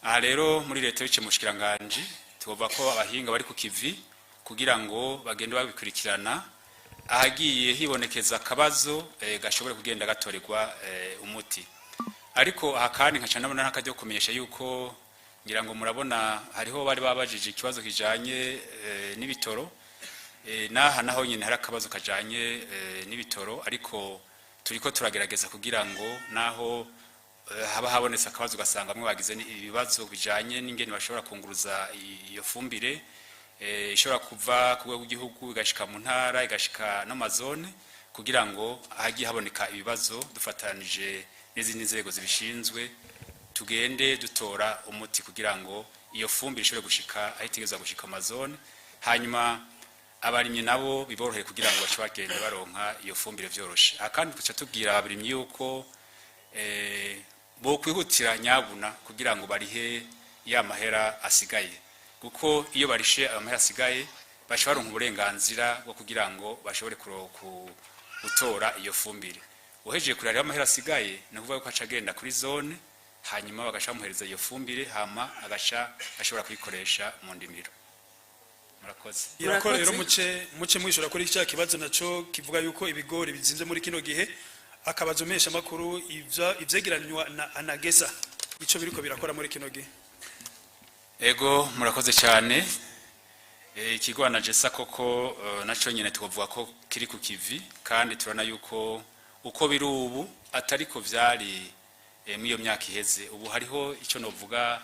Aha rero muri leta bice mu bushikiranganji tuvuga ko abahinga bari ku kivi kugira ngo bagende babikurikirana, ahagiye hibonekeza akabazo gashobore kugenda gatorerwa umuti. Ariko aha kandi nkaca nabona n'akaryo kumenyesha yuko ngira ngo murabona hariho bari babajije ikibazo kijanye n'ibitoro, naha naho nyine hari akabazo kajanye n'ibitoro, ariko turiko turagerageza kugira ngo naho haba habonetse akabazo ugasanga bamwe bagize ibibazo bijanye n'ingene bashobora kunguruza iyo fumbire, ishobora kuva ku rwego rw'igihugu igashika mu ntara, igashika no mazone, kugira ngo hagiye haboneka ibibazo dufatanije n'izindi nzego zibishinzwe tugende dutora umuti kugira ngo iyo fumbire ishobore gushika aho itegerezwa gushika mu mazone, hanyuma abarimyi nabo biboroheye kugira ngo bace bagenda baronka iyo fumbire vyoroshe. Aha kandi tuca tubwira abarimyi yuko bo kwihutira nyabuna kugira ngo barihe ya mahera asigaye, kuko iyo barishe ayo mahera asigaye baca baronka uburenganzira bwo kugira ngo bashobore gutora iyo fumbire. Uhejeje kurariha amahera asigaye, ni ukuvuga ko aca agenda kuri zone, hanyuma bagaca bamuhereza iyo fumbire, hama agaca ashobora kuyikoresha mu ndimiro. Murakoze. Irako rero muce mwishura kuri cya kibazo naco kivuga yuko ibigori bizimvye muri kino gihe, akabazo mesha makuru ivyegeranywa na ANAGESSA, ico biriko birakora muri kino gihe. Ego, murakoze cyane. Ikigo ANAGESSA koko naco nyene twovuga ko kiri ku kivi, kandi turabona yuko uko biri ubu atariko vyari muri iyo myaka iheze. Ubu hariho ico novuga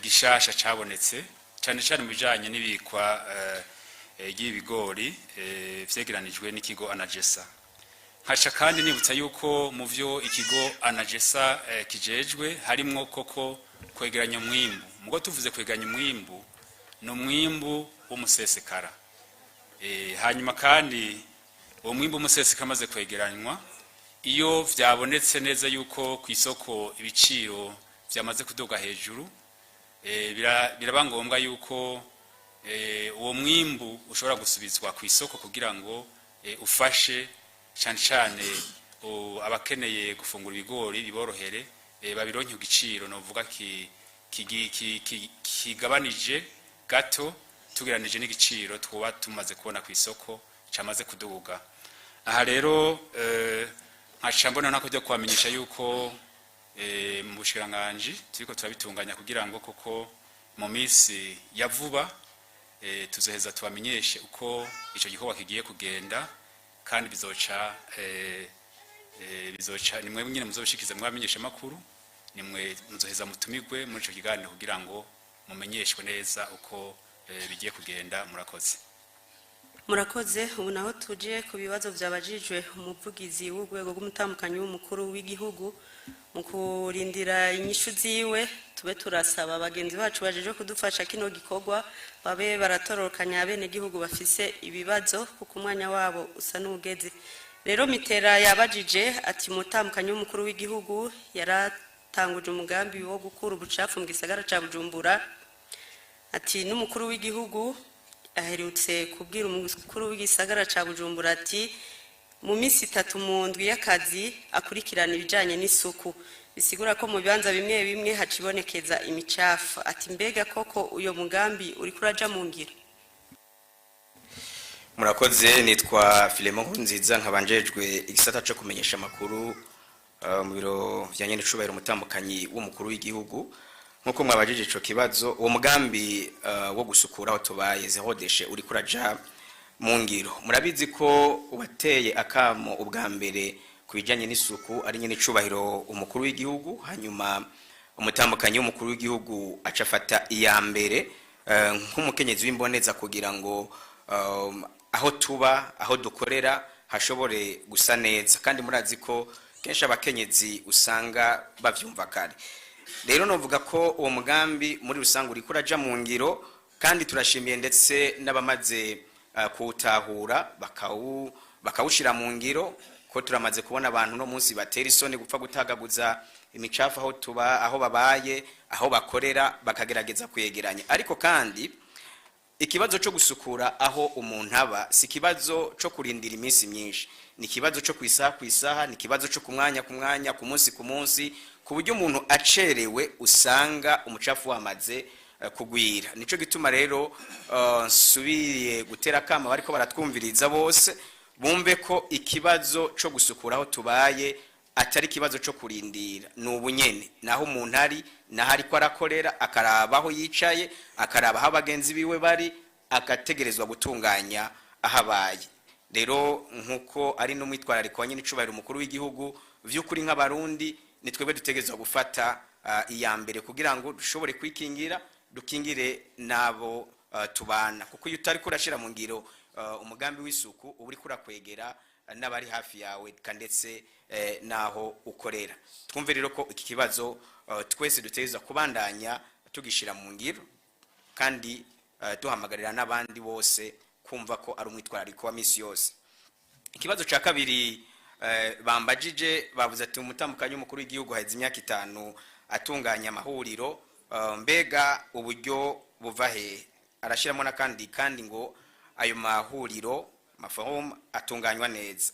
gishasha cabonetse. Cyane cyane mu bijanye n'ibikwa ry'ibigori vyegeranijwe n'ikigo ANAGESSA. Nkaca kandi nibutsa yuko mu vyo ikigo ANAGESSA kijejwe harimwo koko kwegeranya umwimbu. Mugo tuvuze kwegeranya umwimbu, ni umwimbu w'umusesekara. Hanyuma kandi uwo mwimbu w'umusesekara amaze kwegeranywa, iyo vyabonetse neza yuko ku isoko ibiciro vyamaze kuduga hejuru, biraba ngombwa yuko uwo mwimbu ushobora gusubizwa ku isoko kugira ngo ufashe cyane cyane abakeneye gufungura ibigori biborohere, babironke ku giciro novuga kigabanije gato tugeranije n'igiciro twuba tumaze kubona ku isoko cyamaze kuduga. Aha rero nkaca mbona nako byo kubamenyesha yuko mu bushikiranganji turiko turabitunganya kugira ngo koko mu minsi ya vuba tuzoheza tubamenyeshe uko ico gikorwa kigiye kugenda, kandi bizoca nimwe nyine muzobishikiza mwamenyesha makuru, nimwe muzoheza mutumigwe muri ico kiganiro kugira ngo mumenyeshwe neza uko bigiye kugenda. Murakoze. Murakoze. Ubu naho tuje ku bibazo byabajijwe umuvugizi w'urwego rw'umutambukanyi w'umukuru w'igihugu. Mu kurindira inyishu ziwe, tube turasaba bagenzi bacu bajeje kudufasha kino gikorwa babe baratororokanya abenegihugu bafise ibibazo, kuko umwanya wabo usa n'ugeze. Rero Mitera yabajije ati: umutambukanyi w'umukuru w'igihugu yaratanguje umugambi wo gukura ubucafu mu gisagara ca Bujumbura, ati n'umukuru w'igihugu aherutse kubwira umukuru w'igisagara ca Bujumbura ati mu minsi 3 mu ndwi y'akazi akurikirana ibijanye n'isuku, bisigura ko mu bibanza bimwe bimwe hacibonekeza imicafu. Ati mbega koko uyo mugambi uriko uraja mu ngiro? Murakoze. Nitwa Filemon Nkurunziza, nkaba njejwe igisata co kumenyesha amakuru mu biro vya nyenecubahiro umutambukanyi w'umukuru w'igihugu. Nkuko mwabajije ico kibazo, uwo mugambi wo gusukura aho tubaye, zéro déchet, uriko uraja mu ngiro. Murabizi ko wateye akamo ubwa mbere ku bijanye n'isuku ari nyenecubahiro umukuru w'igihugu, hanyuma umutambukanyi w'umukuru w'igihugu aca afata iya mbere nk'umukenyezi w'imboneza kugira ngo aho tuba, aho dukorera hashobore gusa neza. Kandi murazi ko kenshi abakenyezi usanga bavyumva kare. Rero novuga ko uwo mugambi muri rusange uriko uraja mu ngiro, kandi turashimiye ndetse n'abamaze kuwutahura bakawushira mu ngiro, ko turamaze kubona abantu no munsi batera isoni gupfa gutagaguza imicafu aho tuba, aho babaye, aho bakorera, bakagerageza kuyegeranya. Ariko kandi ikibazo cyo gusukura aho umuntu aba si ikibazo cyo kurindira iminsi myinshi, ni ikibazo cyo ku isaha ku isaha, ni ikibazo cyo ku mwanya ku mwanya, ku munsi ku munsi, ku buryo umuntu acerewe usanga umucafu wamaze kugwira. Nico gituma rero nsubiriye gutera akama bariko baratwumviriza bose, bumve ko ikibazo cyo gusukura aho tubaye atari ikibazo cyo kurindira, ni ubunyene. Naho umuntu ari, naho ariko arakorera, akaraba aho yicaye, akaraba aho abagenzi biwe bari, agategerezwa gutunganya aho abaye. Rero nk'uko ari n'umwitwarariko wa nyen'icubahiro umukuru w'igihugu, vy'ukuri nk'Abarundi ni twebwe dutegerezwa gufata iya mbere kugira ngo dushobore kwikingira, dukingire n'abo tubana, kuko iyo utariko urashira mu ngiro umugambi w'isuku, uba uriko urakwegera n'abari hafi yawe ndetse n'aho ukorera. Twumve rero ko iki kibazo twese dutegerezwa kubandanya tugishira mu ngiro, kandi duhamagarira n'abandi bose kumva ko ari umwitwarariko wa misi yose. Ikibazo cya kabiri bambajije, bavuze ati umutambukanyi w'umukuru w'igihugu haheze imyaka 5 atunganya amahuriro, mbega uburyo buva hehe? Arashyiramo n'akandi kandi ngo ayo mahuriro, maforum, atunganywa neza.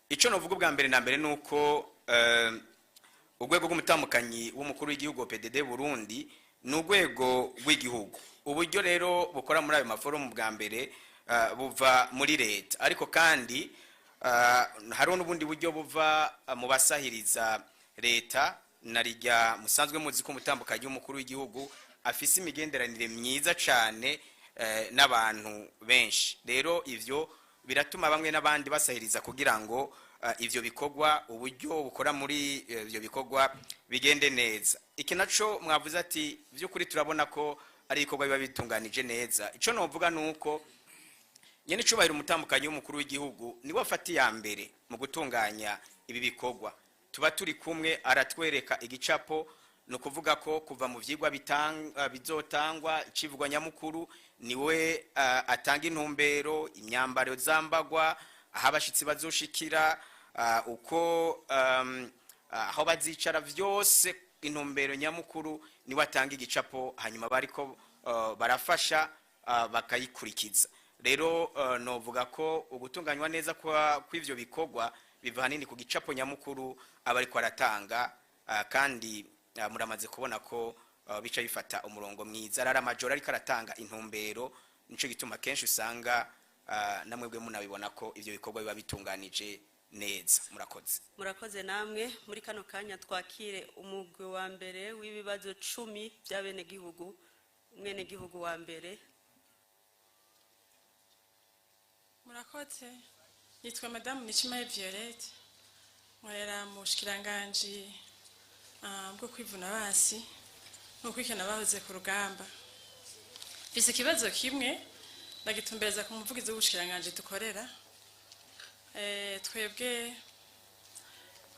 Icyo navuga ubwa mbere na mbere ni uko urwego rw'umutambukanyi w'umukuru w'igihugu, PDD Burundi, ni urwego rw'igihugu. Uburyo rero bukora muri ayo maforumu, bwa mbere buva muri leta, ariko kandi hariho n'ubundi buryo buva mu basahiriza leta. Na rijya musanzwe muzi ko umutambukanyi w'umukuru w'igihugu afise imigenderanire myiza cyane n'abantu benshi. Rero ivyo biratuma bamwe n'abandi basahiriza kugira ngo ivyo bikorwa, uburyo bukora muri ivyo bikorwa bigende neza. Iki naco mwavuze ati by'ukuri turabona ko ari ibikorwa biba bitunganije neza. Ico novuga nuko nyene icubahiro umutambukanyi w'umukuru w'igihugu niwe afata iya mbere mu gutunganya ibi bikorwa. Tuba turi kumwe, aratwereka igicapo. Ni ukuvuga ko kuva mu vyigwa bizotangwa, icivugwa nyamukuru, niwe atanga intumbero, imyambaro zambagwa, aho abashitsi bazoshikira, uko aho bazicara, vyose intumbero nyamukuru niwe atanga igicapo, hanyuma bariko barafasha bakayikurikiza. Rero novuga ko ugutunganywa neza kw'ivyo bikorwa biva hanini ku gicapo nyamukuru aba ariko aratanga, kandi muramaze kubona ko bica bifata umurongo mwiza. Rara amajoro ariko aratanga intumbero, nico gituma kenshi usanga namwebwe munabibona ko ivyo bikorwa biba bitunganije neza. Murakoze. Murakoze namwe. Muri kano kanya twakire umugwi wa mbere w'ibibazo 10 by'abenegihugu. Umwenegihugu wa mbere. Murakoze. Nitwa Madamu Nichimaye Violette, nkorera mu bushikiranganji bwo kwivuna basi no kwikena bahoze ku rugamba. Mfise ikibazo kimwe, ndagitumbereza ku muvugizi w'ubushikiranganji dukorera. Twebwe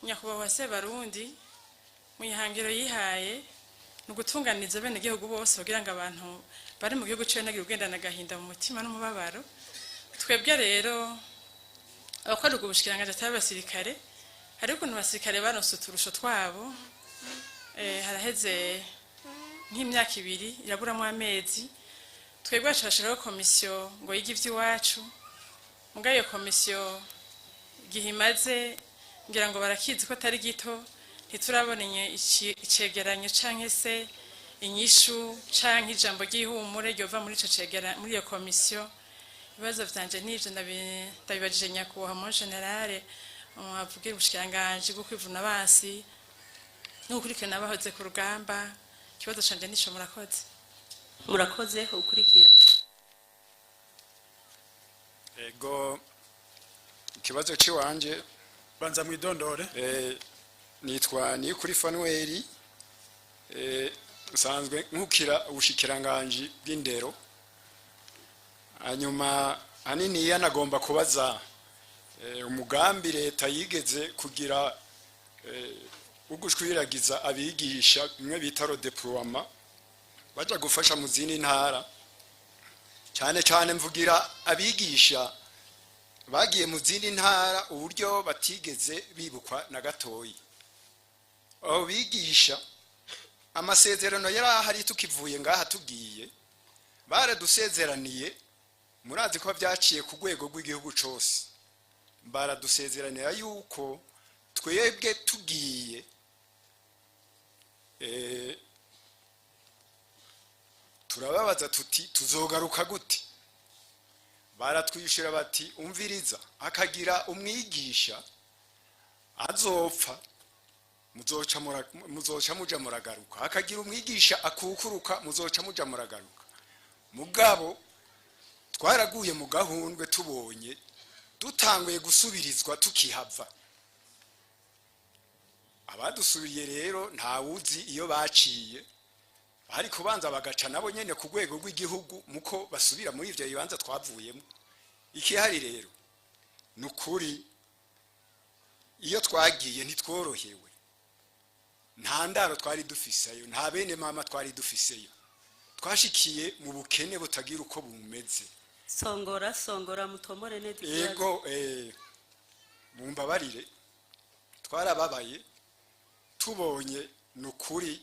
nyakubahwa Sebarundi mu ihangiro yihaye ni ugutunganiriza abenegihugu bose kugira ngo abantu bari mu gihugu ciwe ntagire ugendana agahinda mu mutima n'umubabaro. Twebwe rero abakora ubwo bushikiranganji atari abasirikare, hariho ukuntu abasirikare baronse uturusho twabo, haraheze nk'imyaka 2 iraburamwo amezi. Twebwe bashashiraho komisiyo ngo yige ivy'iwacu, mugabo iyo komisiyo igihe imaze ngira ngo barakizi ko atari gito, ntiturabona icegeranyo canke se inyishu canke ijambo ry'ihumure ryova muri ico cegeranyo, muri iyo komisiyo. Ibibazo vyanje nivyo ndabibajije nyakubahwa mon generale avugira ubushikiranganji bwo kwivuna basi no gukurikirana abahoze ku rugamba. Ikibazo canje nico. Murakoze. Murakoze. Ukurikira. Ego, ikibazo ciwanje. Banza mwidondore. Nitwa Niyukuri Fanuel, nsanzwe nkukira ubushikiranganji bw'indero. Hanyuma hanini yanagomba kubaza umugambi leta yigeze kugira ugushwiragiza abigisha bimwe bita redéploiement baja gufasha mu zindi ntara, cyane cyane mvugira abigisha bagiye mu zindi ntara, uburyo batigeze bibukwa na gatoyi. Abo bigisha, amasezerano yari ahari tukivuye ngaha tugiye, baradusezeraniye, murazi ko byaciye ku rwego rw'igihugu cose, baradusezeranira yuko twebwe tugiye, turababaza tuti tuzogaruka gute? Baratwishyura bati umviriza, akagira umwigisha azopfa, muzoca muja muragaruka, akagira umwigisha akukuruka, muzoca muja muragaruka. Mugabo twaraguye mu gahundwe tubonye dutanguye gusubirizwa tukihava. Abadusubiriye rero ntawuzi iyo baciye, bari kubanza bagaca nabo nyene ku rwego rw'igihugu muko basubira muri ivyo bibanza twavuyemo. Ikihari rero ni ukuri, iyo twagiye ntitworohewe, nta ndaro twari dufiseyo, nta bene mama twari dufiseyo, twashikiye mu bukene butagira uko bumeze. Songora, songora, mutomore neza ikibazo. Ego, mumbabarire, twarababaye tubonye. Ni ukuri,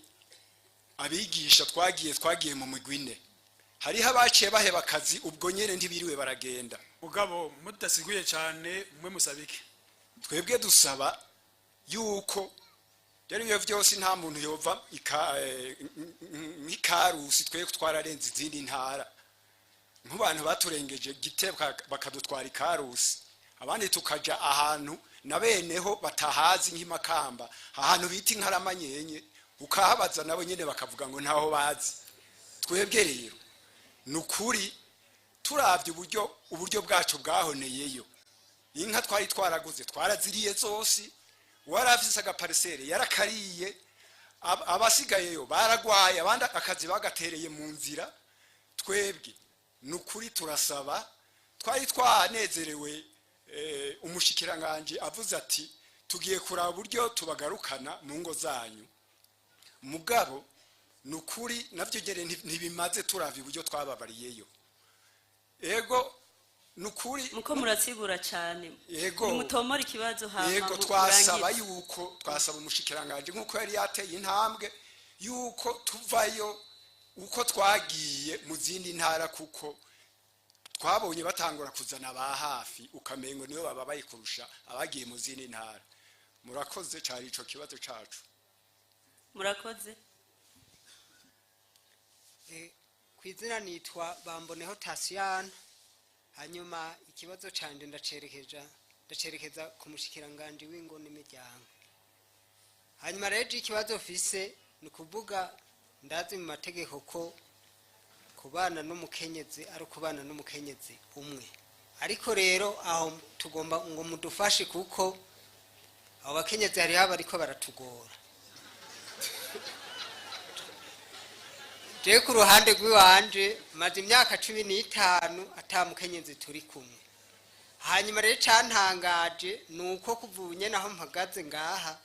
abigisha twagiye mu migwi ine, hariho abaciye baheba akazi ubwo nyene, ntibiriwe baragenda. Mugabo mudasiguye cyane, mwe musabike. Twebwe dusaba yuko byari byo byose nta muntu yova nk'ikarusi, twe twararenze izindi ntara, nk'abantu baturengeje gite bakadutwara ikarusi, abandi tukaja ahantu na beneho batahazi, nk'imakamba ahantu bita inkaramanyenye, ukahabaza nabo nyene bakavuga ngo ntaho bazi. Twebwe rero ni ukuri, turavye uburyo bwacu bwahoneyeyo, inka twari twaraguze twaraziriye zose, uwari afise agaparisere yarakariye, abasigayeyo baragwaye, abandi akazi bagatereye mu nzira. Twebwe ni ukuri turasaba, twari twanezerewe umushikiranganji avuze ati: "Tugiye kuraba uburyo tubagarukana mu ngo zanyu." Mugabo ni ukuri nabyo nyene ntibimaze, turavye uburyo twababariyeyo. Ego, ni ukuri. Muko murasigura cyane. Yego. Nimutomora ikibazo hama Yego, twasaba murangize. yuko twasaba umushikiranganji, nk'uko yari yateye intambwe, yuko tuvayo uko twagiye mu zindi ntara, kuko twabonye batangura kuzana ba hafi, ukamengo niyo bababaye kurusha abagiye mu zindi ntara. Murakoze, cyari ico kibazo cacu. Murakoze. Ku izina nitwa Bamboneho Tasiyana. Hanyuma ikibazo canje ndacerekeza ku mushikiranganji w'ingo n'imiryango. Hanyuma rero ikibazo fise ni ukuvuga, ndazi mu mategeko ko kubana n'umukenyezi ari ukubana n'umukenyezi umwe, ariko rero aho tugomba ngo mudufashe, kuko abo bakenyezi hariho abariko baratugora. Jewe ku ruhande rw'iwanje maze imyaka 15 ata mukenyezi turi kumwe. Hanyuma rero icantangaje ni uko kuva ubu nyene aho mpagaze ngaha,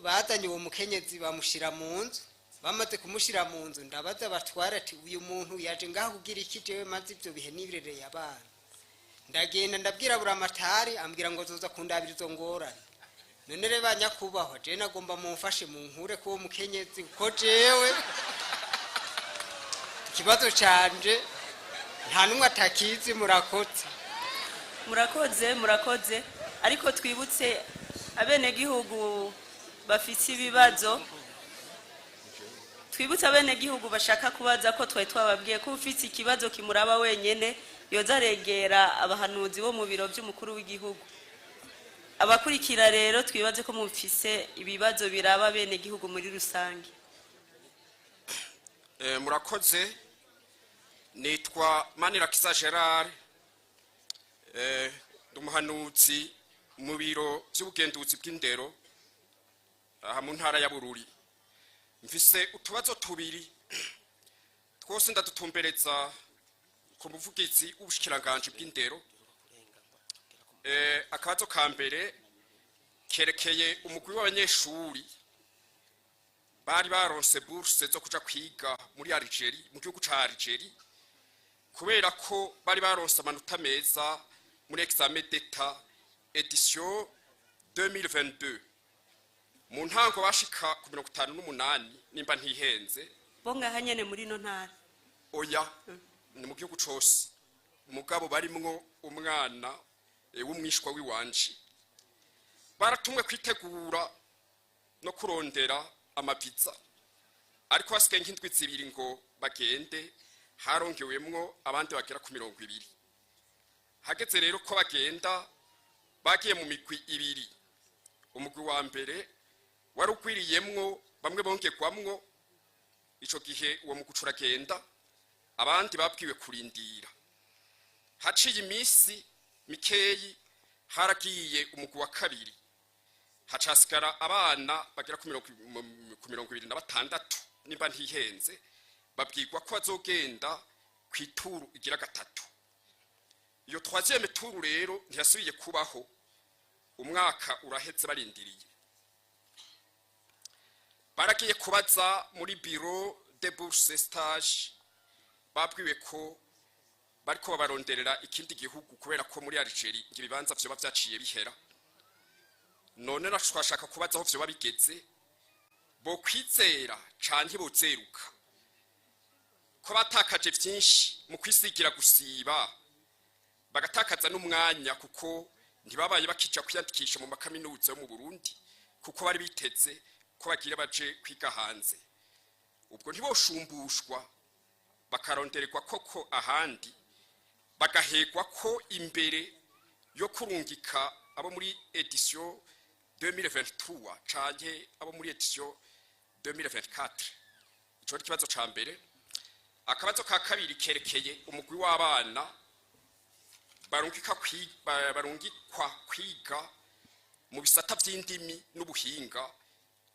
bazanye uwo mukenyezi bamushira mu nzu. Bamaze kumushira mu nzu, ndabaza batwara ati: "Uyu muntu yaje ngaha kugira iki? Jewe maze ivyo bihe nibirereye abana." Ndagenda ndabwira buramatari, ambwira ngo zoza kundabira izo ngorane. None rero banyakubahwa, jewe nagomba mumfashe munkure k'uwo mukenyezi, kuko jewe ikibazo canje nta n'umwe atakizi. Murakoze. Murakoze, murakoze. Ariko twibutse abenegihugu bafite ibibazo, twibutse abenegihugu bashaka kubaza ko twari twababwiye ko ufite ikibazo kimuraba wenyene yoza aregera abahanuzi bo mu biro by'umukuru w'igihugu. Abakurikira rero, twibaze ko mufise ibibazo biraba abenegihugu muri rusange. Murakoze. nitwa Manirakiza Gerard, ndi umuhanuzi mu biro by'ubugenduzi bw'indero aha mu ntara ya Bururi. Mfise utubazo tubiri, twose ndadutumbereza ku muvugizi w'ubushikiranganji bw'indero. Akabazo ka mbere kerekeye umugwi w'abanyeshuri bari baronse bourse zo kuja kwiga muri Algeria, mu gihugu ca Algeria, kubera ko bari baronse amanota meza muri examen d'état édition 2022. Mu ntango bashika ku 58, nimba ntihenze. Bo ngaha nyene muri ino ntara? Oya, ni mu gihugu cose, mugabo barimwo umwana w'umwishwa w'iwanje. Baratumwe kwitegura no kurondera amaviza, ariko hasigaye nk'indwi 2 ngo bagende, harongewemwo abandi bagera ku 20. Hageze rero ko bagenda, bagiye mu migwi ibiri. Umugwi wa mbere wari ugwiriyemwo bamwe bongerwamwo, ico gihe uwo mugwi uca uragenda, abandi babwiwe kurindira. Haciye iminsi mikeyi haragiye umugwi wa kabiri, hacasigara abana bagera ku 26, nimba ntihenze. Babwirwa ko bazogenda ku ituru igira gatatu. Iyo troisième tour rero ntiyasubiye kubaho, umwaka uraheze barindiriye. Baragiye kubaza muri bureau de bourse stage, babwiwe ko bariko babaronderera ikindi gihugu, kubera ko muri Algeria ngo ibibanza vyoba vyaciye bihera. None naco twashaka kubaza aho vyoba bigeze, bo kwizera canke bozeruka ko batakaje vyinshi mu kwisigira gusiba, bagatakaza n'umwanya, kuko ntibabaye bakija kwiyandikisha mu makaminuza yo mu Burundi, kuko bari biteze ko bagira baje kwiga hanze. Ubwo ntiboshumbushwa bakarondererwa koko ahandi, bagahegwa ko imbere yo kurungika abo muri édition 2023 canke abo muri édition 2024? Ico ni ikibazo ca mbere. Akabazo ka kabiri kerekeye umugwi w'abana barungikwa kwiga mu bisata vy'indimi n'ubuhinga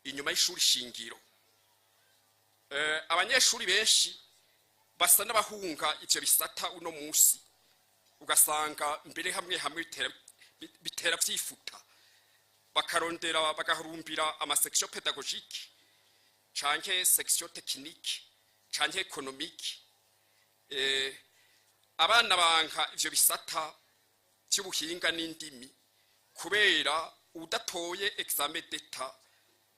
inyuma y'ishuri shingiro. Abanyeshuri benshi Basa n'abahunga ivyo bisata uno musi, ugasanga mbere hamwe hamwe bitera vyifuta, bakarondera bagahurumbira ama section pédagogique canke section technique canke économique. Abana banka ivyo bisata vy'ubuhinga n'indimi kubera udatoye examen d'État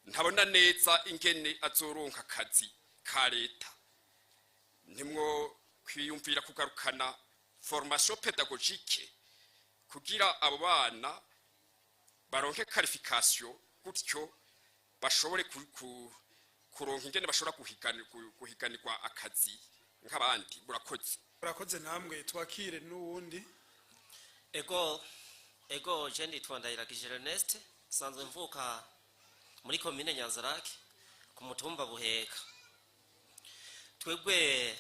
ntabona neza ingene azoronka akazi ka leta. Nimwo kwiyumvira kugarukana formation pédagogique kugira abo bana baronke qualification, gutyo bashobore kuronka ingene bashobora guhiganirwa akazi nk'abandi. Murakoze. Murakoze namwe. Twakire n'uwundi. Ego, je nditwa Ndayiragije Ernest, nsanzwe mvuka muri komine Nyanzarake ku mutumba Buheka. Twebwe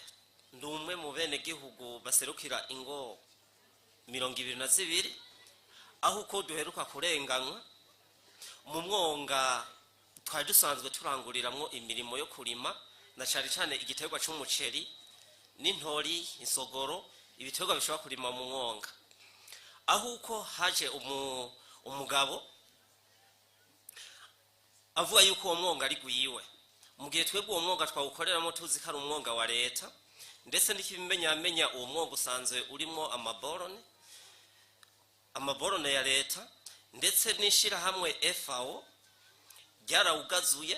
ndi umwe mu bene gihugu baserukira ingo 22, aho uko duheruka kurenganywa mu mwonga twari dusanzwe turanguriramwo imirimo yo kurima, na cyane cyane igiterwa c'umuceri n'intori, insogoro, ibiterwa bishobora kurima mu mwonga, aho uko haje umugabo avuga yuko uwo mwonga ari gwiwe, mu gihe twebwe uwo mwonga twawukoreramo tuzi ko ari umwonga wa leta. Ndetse n'ikimenyamenya, uwo mwonga usanzwe urimo amaborone ya leta, ndetse n'ishirahamwe FAO ryarawugazuye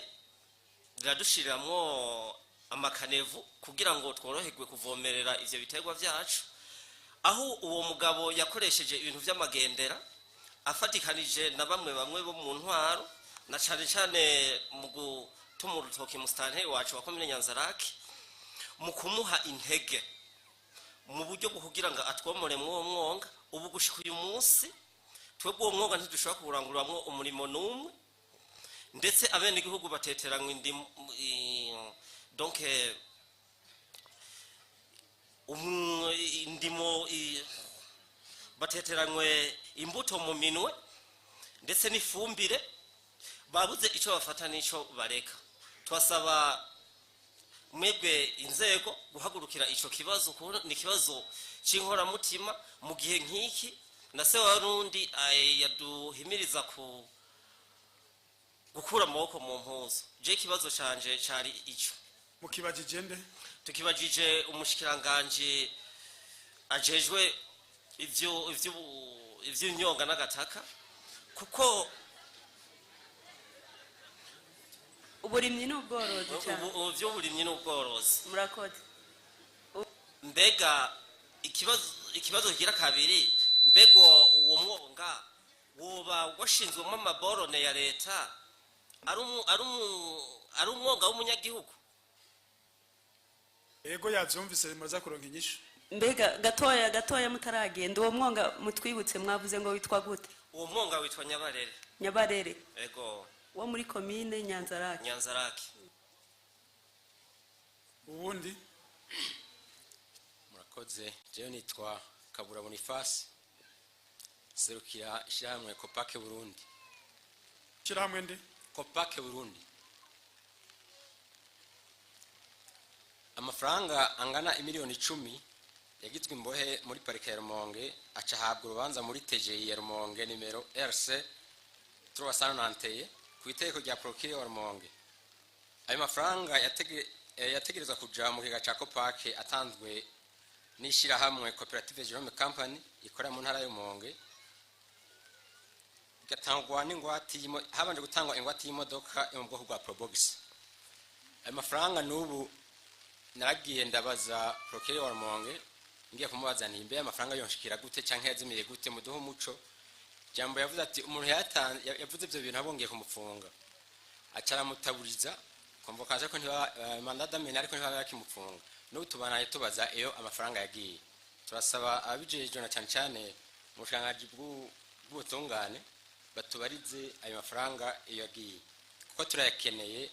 riradushiriramwo ama caniveaux kugira ngo tworoherwe kuvomerera ivyo biterwa vyacu, aho uwo mugabo yakoresheje ibintu vy'amagendera afatikanije na bamwe bamwe bo mu ntwaro, na cane cane mu gutuma urutoki musitanteri wacu wa komine Nyanzarake, mu kumuha intege mu buryo bwo kugira ngo atwomore mw'uwo mwonga. Ubu gushika uyu munsi twebwe uwo mwonga ntidushobora kuwuranguramwo umurimo n'umwe, ndetse abenegihugu bateteranywa indimu, donc indimo, bateteranywe imbuto mu minwe ndetse n'ifumbire, babuze ico bafata n'ico bareka. Twasaba mwebwe inzego guhagurukira ico kibazo, kuko ni ikibazo c'inkoramutima mu gihe nk'iki na se warundi yaduhimiriza ku gukura amaboko mu mpuzu. Je ikibazo canje cari ico. Mukibajije nde? Tukibajije umushikiranganji ajejwe ivyo ivy'imyonga n'agataka, kuko Uburimyi n'ubworozi cyane. Ivy'uburimyi n'ubworozi. Murakoze. Mbega ikibazo kigira kabiri, mbega uwo mwonga woba washinzwemo amaborone ya leta ari umwonga w'umunyagihugu? Ego, yavyumvise, muza kuronka inyishu. Mbega gatoya gatoya mutaragenda, uwo mwonga mutwibutse, mwavuze ngo witwa gute? Uwo mwonga witwa Nyabarere. Nyabarere. Ego. Wo muri komine Nyanzarake. Nyanzarake. Ubundi. Murakoze. Jewe nitwa Kabura Boniface, serukira ishyirahamwe Kopake Burundi. Ishyirahamwe nde? Kopake Burundi. Amafaranga angana imiliyoni 10 yagizwe imbohe muri parike ya Rumonge, aca ahabwa urubanza muri TGI ya Rumonge nimero RC 391 ku itegeko rya procureur wa Rumonge. Ayo mafaranga yategerezwa kuja mu kigega ca Kopake, atanzwe n'ishyirahamwe Koperative Jerome Company ikorera mu ntara ya Rumonge, igatangwa n'ingwate habanje gutangwa ingwate y'imodoka yo mu bwoko bwa Probox. Ayo mafaranga n'ubu naragiye ndabaza procureur wa Rumonge, ngiye kumubaza nti: "Mbe amafaranga yonshikira gute canke yazimiye gute? Muduhe umuco." Jambo yavuze ati umuntu yavuze ivyo bintu abongeye kumufunga, aca aramutaburiza convocation ko ntiba mandat d'amener, ariko ntibaba bakimufunga. N'ubu tubanaye tubaza iyo amafaranga yagiye. Turasaba ababijejwe, na cyane cyane mu bushikiranganji bw'ubutungane, batubarize ayo mafaranga iyo yagiye, kuko turayakeneye.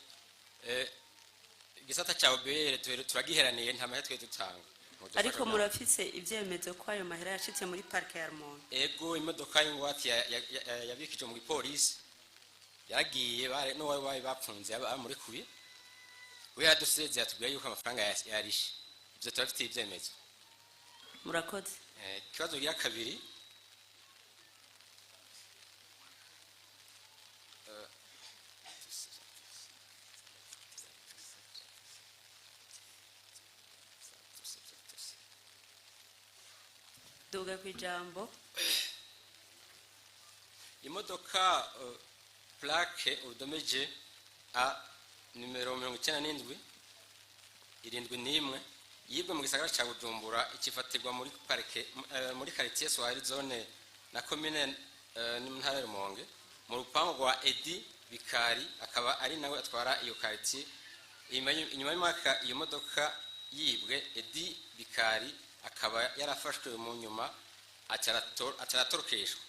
Igisata cya OBR turagiheraniye, nta mahera twe dutanga. Mudufashe Ariko nawe. murafise ivyemezo ko ayo mahera yashitse muri parike ya Rumonge? Ego, imodoka y'ingwate yabikije mu gipolisi yaragiye, n'uwari bari bapfunze bamurekuye, we yaradusezeye, atubwira yuko amafaranga yarishe. Ivyo turafitiye ivyemezo. Murakoze. Ikibazo gya kabiri, Duga ku ijambo. Imodoka plaque urudome G A nimero 97 71 yibwe mu gisagara ca Bujumbura, ikifatirwa muri parike muri quartier Swahili zone na commune n'intara ya Rumonge, mu rupangu rwa Edi Bikari, akaba ari nawe atwara iyo quartier. Inyuma y'umwaka iyo modoka yibwe, Edi Bikari akaba yarafashwe mu nyuma ataratorokeshwa.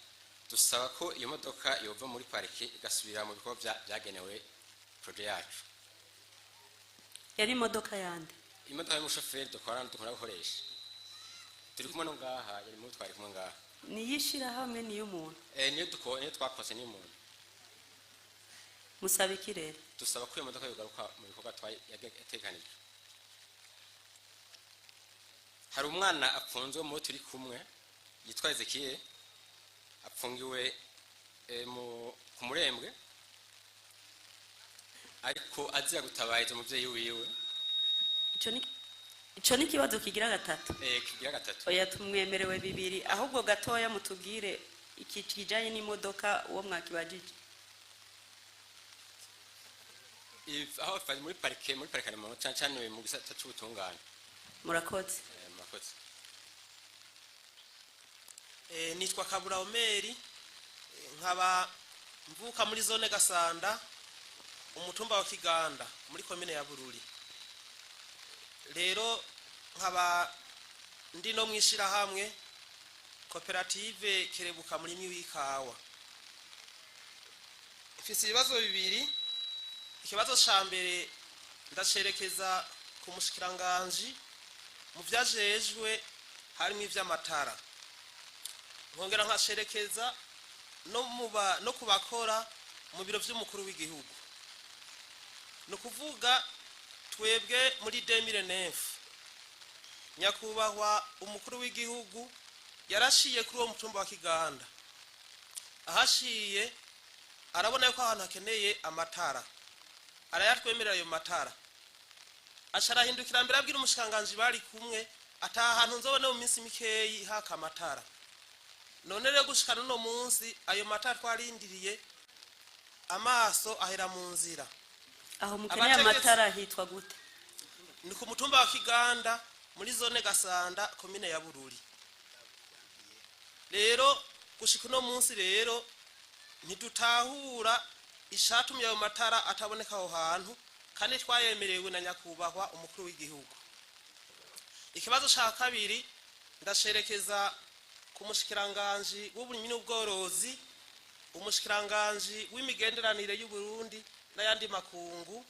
Dusaba ko iyo modoka yova muri parike igasubira mu bikorwa byagenewe projet yacu. Yari imodoka yande? Imodoka y'umushoferi dukorana, dukunda gukoresha, turi kumwe no ngaha, yari mu twari kumwe ngaha. Ni iy'ishirahamwe, ni iy'umuntu? Niyo duko niyo twakoze, niyo umuntu. Musaba iki rero? Dusaba ko iyo modoka yogaruka mu bikorwa yateganijwe. Hari umwana apfunzwe mu turi kumwe yitwa Ezekiel, apfungiwe mu ku Murembwe, ariko azira gutabariza umuvyeyi wiwe. Ico ni ikibazo kigira gatatu. Kigira gatatu. Oya, tumwemerewe bibiri. Ahubwo gatoya mutubwire iki kijanye n'imodoka, uwo mwakibajije. Aho bari muri parike mu cyane cyane mu gisata c'ubutungane. Murakoze. Murakoze. Nitwa Kabura Omeri, nkaba mvuka muri zone Gasanda, umutumba wa Kiganda, muri komine ya Bururi. Rero nkaba ndi no mwishirahamwe koperative Kerebuka Murimyi w'Ikawa. Mfise ibibazo bibiri. Ikibazo ca mbere ndacerekeza ku mushikiranganji mu vyajejwe harimo ivy'amatara, nkongera nkacerekeza no muba no kubakora mu biro vy'umukuru w'igihugu. Ni ukuvuga twebwe muri 2009 nyakubahwa umukuru w'igihugu yarashiye kuri uwo mutumba wa Kiganda. Ahashiye arabona yuko ahantu hakeneye amatara, arayatwemerera ayo matara. Aca arahindukira mbere abwira umushikiranganji bari kumwe ati: "Aha hantu nzobone mu minsi mikeyi haka amatara." None rero gushika n'uno munsi ayo matara twarindiriye, amaso ahera mu nzira. Aho mukeneye amatara hitwa gute? Ni ku mutumba wa Kiganda, muri zone Gasanda, komine ya Bururi. Rero gushika uno munsi rero ntidutahura ishatumye ayo matara ataboneka aho hantu, kandi twayemerewe na nyakubahwa umukuru w'igihugu. Ikibazo ca kabiri ndasherekeza ku mushikiranganji w'uburimyi n'ubworozi, umushikiranganji w'imigenderanire y'Uburundi n'ayandi makungu,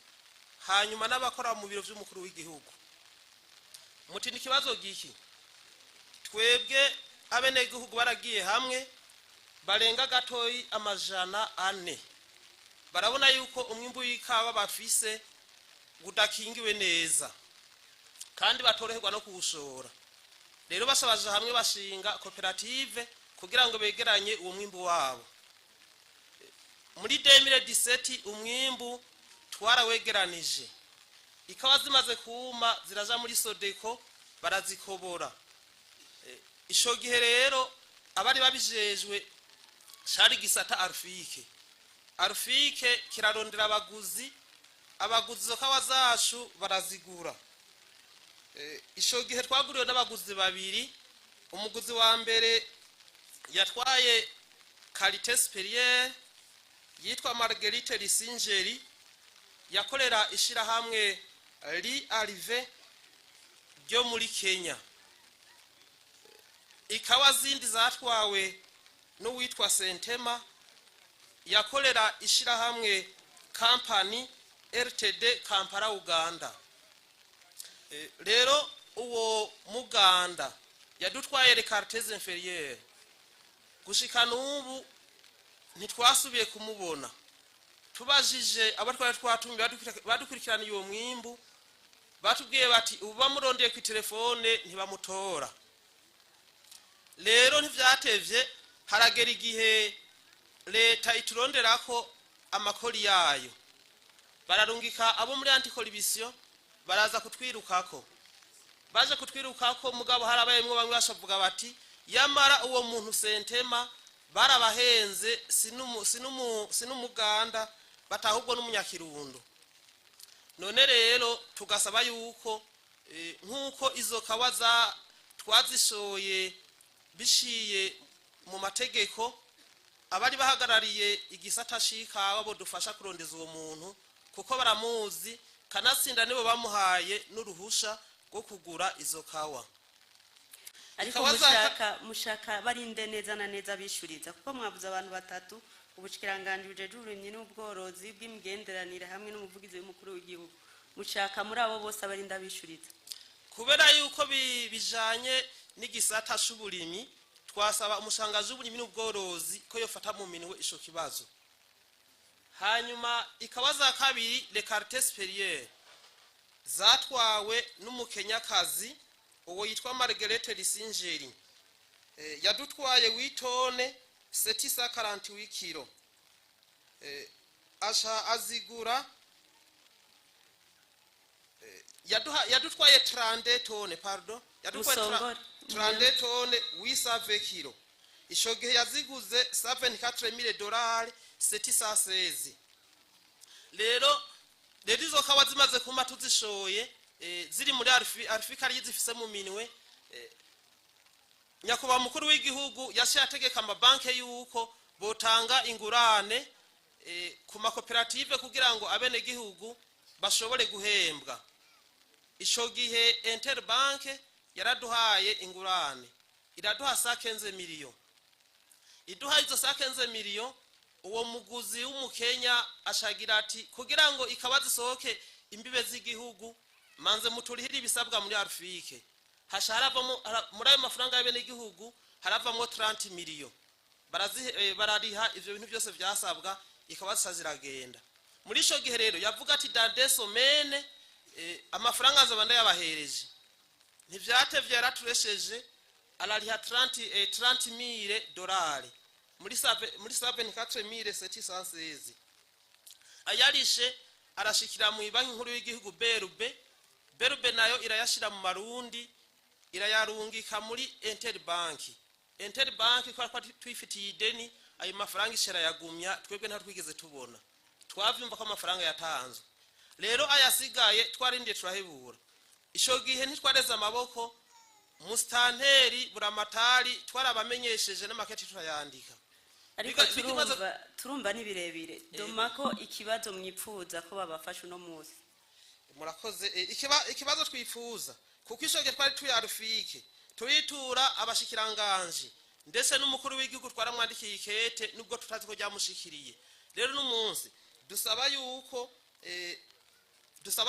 hanyuma n'abakora mu biro vy'umukuru w'igihugu. Muti ni ikibazo giki? Twebwe abenegihugu baragiye hamwe barenga gatoyi 400, barabona yuko umwimbu w'ikawa bafise udakingiwe neza kandi batoroherwa no kuwushora. Rero basabaje hamwe bashinga koperative kugira ngo begeranye uwo mwimbu wabo. Muri 2017 umwimbu twarawegeranije, ikawa zimaze kuma ziraja muri Sodeko barazikobora. Ico gihe rero abari babijejwe cari gisata Arfike. Arfike kirarondera abaguzi, abaguzi izo kawa zacu barazigura. Ico gihe twaguriwe n'abaguzi babiri. Umuguzi wa mbere yatwaye qualité supérieure, yitwa Marguerite Lisingeri, yakorera ishirahamwe Li Arrive ryo muri Kenya. Ikawa zindi zatwawe n'uwitwa Sentema, yakorera ishirahamwe Company RTD Kampala, Uganda. Rero uwo muganda yadutwaye les qualités inférieures, gushika n'ubu ntitwasubiye kumubona. Tubajije abo twari twatumye badukurikirana uwo mwimbu. Batubwiye bati ubu bamurondeye ku telefone ntibamutora. Rero ntivyatevye, haragera igihe leta ituronderako amakori yayo, bararungika abo muri anticorruption, baraza kutwirukako. Baje kutwirukako, mugabo harabayemwo bamwe bashavuga bati yamara uwo muntu Sentema barabahenze, sinumuganda batahubwo n'umunyakirundo. None rero tugasaba yuko nk'uko izo kawa za twazishoye bishiye mu mategeko, abari bahagarariye igisata c'ikawa bodufasha kurondeza uwo muntu, kuko baramuzi, kanatsinda nibo bamuhaye n'uruhusha rwo kugura izo kawa. Ariko Ikawa mushaka barinde neza na neza bishuriza, kuko mwavuze abantu batatu: ubushikiranganji bujejwe uburimyi n'ubworozi, bw'imigenderanire, hamwe n'umuvugizi w'umukuru w'igihugu. Mushaka muri abo bose abarinda bishuriza? Kubera yuko bijanye n'igisata c'uburimyi, twasaba umushangazi w'uburimyi n'ubworozi ko yofata mu minwe ico kibazo. Hanyuma ikawa za kabiri, les qualités supérieures, zatwawe n'umukenyakazi uwo yitwa Marguerite Lisingeri. Yadutwaye 8 tonnes 748 kilo, asha azigura yadutwaye 32 tonnes, pardon, yadutwaye Musongore. 32 tonnes 820 kilo. Ico gihe yaziguze 74,000 dollars 716. Rero izo kawa zimaze kuma tuzishoye, ziri muri Arifika ari zifise mu minwe, nyakubahwa mukuru w'igihugu yaciye ategeka amabanke yuko botanga ingurane ku makoperative kugira ngo abenegihugu bashobore guhembwa. Ico gihe Interbank yaraduhaye ingurane, iraduha 115 miliyo. Iduha izo 115 miliyo, uwo muguzi w'umukenya ashagira ati kugira ngo ikaba zisohoke imbibe z'igihugu, manze muturihire ibisabwa muri Arfike. Hasha haravamo muri ayo mafaranga y'abenegihugu haravamwo 30 miliyo, barariha ivyo bintu byose vyasabwa, ikaba zisa ziragenda. Muri ico gihe rero yavuga ati dans 2 semaines amafaranga azoba ndayabahereje. Ntivyatevye, yaraturesheje, arariha 30 mille dolari muri 74,716. Ayarishe arashikira mu banki nkuru y'igihugu BRB. BRB nayo irayashira mu marundi, irayarungika muri Interbank. Interbank ko twifitiye ideni, ayo mafaranga ishera yagumya, twebwe nta twigeze tubona. Twavyumva ko amafaranga yatanzwe. Rero ayasigaye twarindiye turahebura. Ico gihe ntitwareze amaboko, musitanteri buramatari twarabamenyesheje n'amaketi turayandika. Ariko turumva ni birebire, doma ko ikibazo mwipfuza ko babafasha uno munsi. Murakoze. Ikibazo twifuza, kuko ico gihe twari tuyarufike, turitura abashikiranganji ndetse n'umukuru w'igihugu, twaramwandikiye ikete nubwo tutazi ko ryamushikiriye. Rero n'umunsi dusaba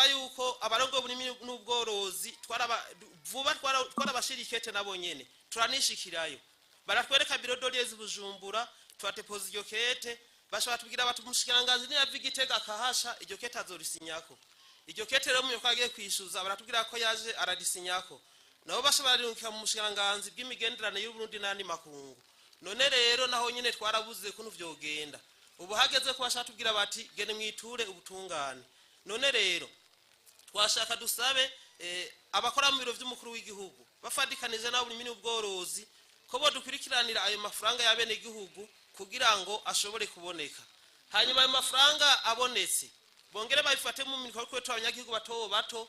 yuko abarongo b'uburimyi n'ubworozi twaraba vuba twarabashira ikete nabo nyene, turanishikirayo, baratwereka bureau de liaison Bujumbura, turatepoza iryo kete. Bashobora tubwira bati umushikiranganji niyava Igitega akahasha, iryo kete azorisinyako. Iryo kete rero muyo agiye kwishuza, baratubwira ko yaje ararisinyako, nabo bashobora bararungika mu mushikiranganzi bw'imigenderanire y'Uburundi n'andi makungu. None rero naho nyene twarabuze kuntu vyogenda. Ubu hageze ko bashaka tubwira bati gende mwiture ubutungane. None rero twashaka dusabe abakora mu biro vy'umukuru w'igihugu bafadikanije nabo burimyi n'ubworozi ko bo dukurikiranira ayo mafaranga y'abene igihugu kugira ngo ashobore kuboneka. Hanyuma ayo mafaranga abonetse, bongere babifate mu minwe kuko abanyagihugu bato bato,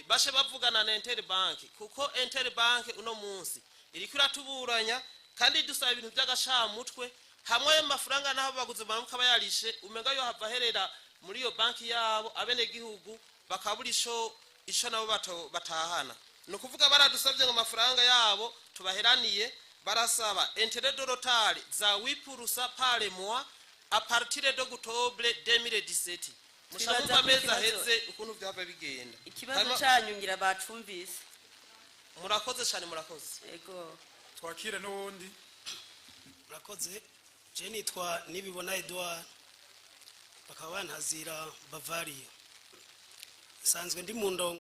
bashe bavugana na Interbank, kuko Interbank uno munsi iriko iratuburanya kandi dusaba ibintu by'agashamutwe. Hamwe ayo mafaranga naho baguze baramuka bayarishe, umenga yo hava aherera muri iyo banki yabo, abenegihugu bakabura ico nabo batahana. Ni ukuvuga baradusabye ngo amafaranga yabo tubaheraniye, barasaba intérêt de retard za 8% par mois à partir de octobre 2017. Twibaza Mushamumva ko amezi aheze ukuntu vyava bigenda. Ikibazo Hanyuma canyu ngira bacumvise. Murakoze cyane, murakoze. Ego. Twakire n'uwundi. Murakoze. Je nitwa Nibibona Edouard, bakaba bantazira Bavaria, nsanzwe ndi mu ndongo.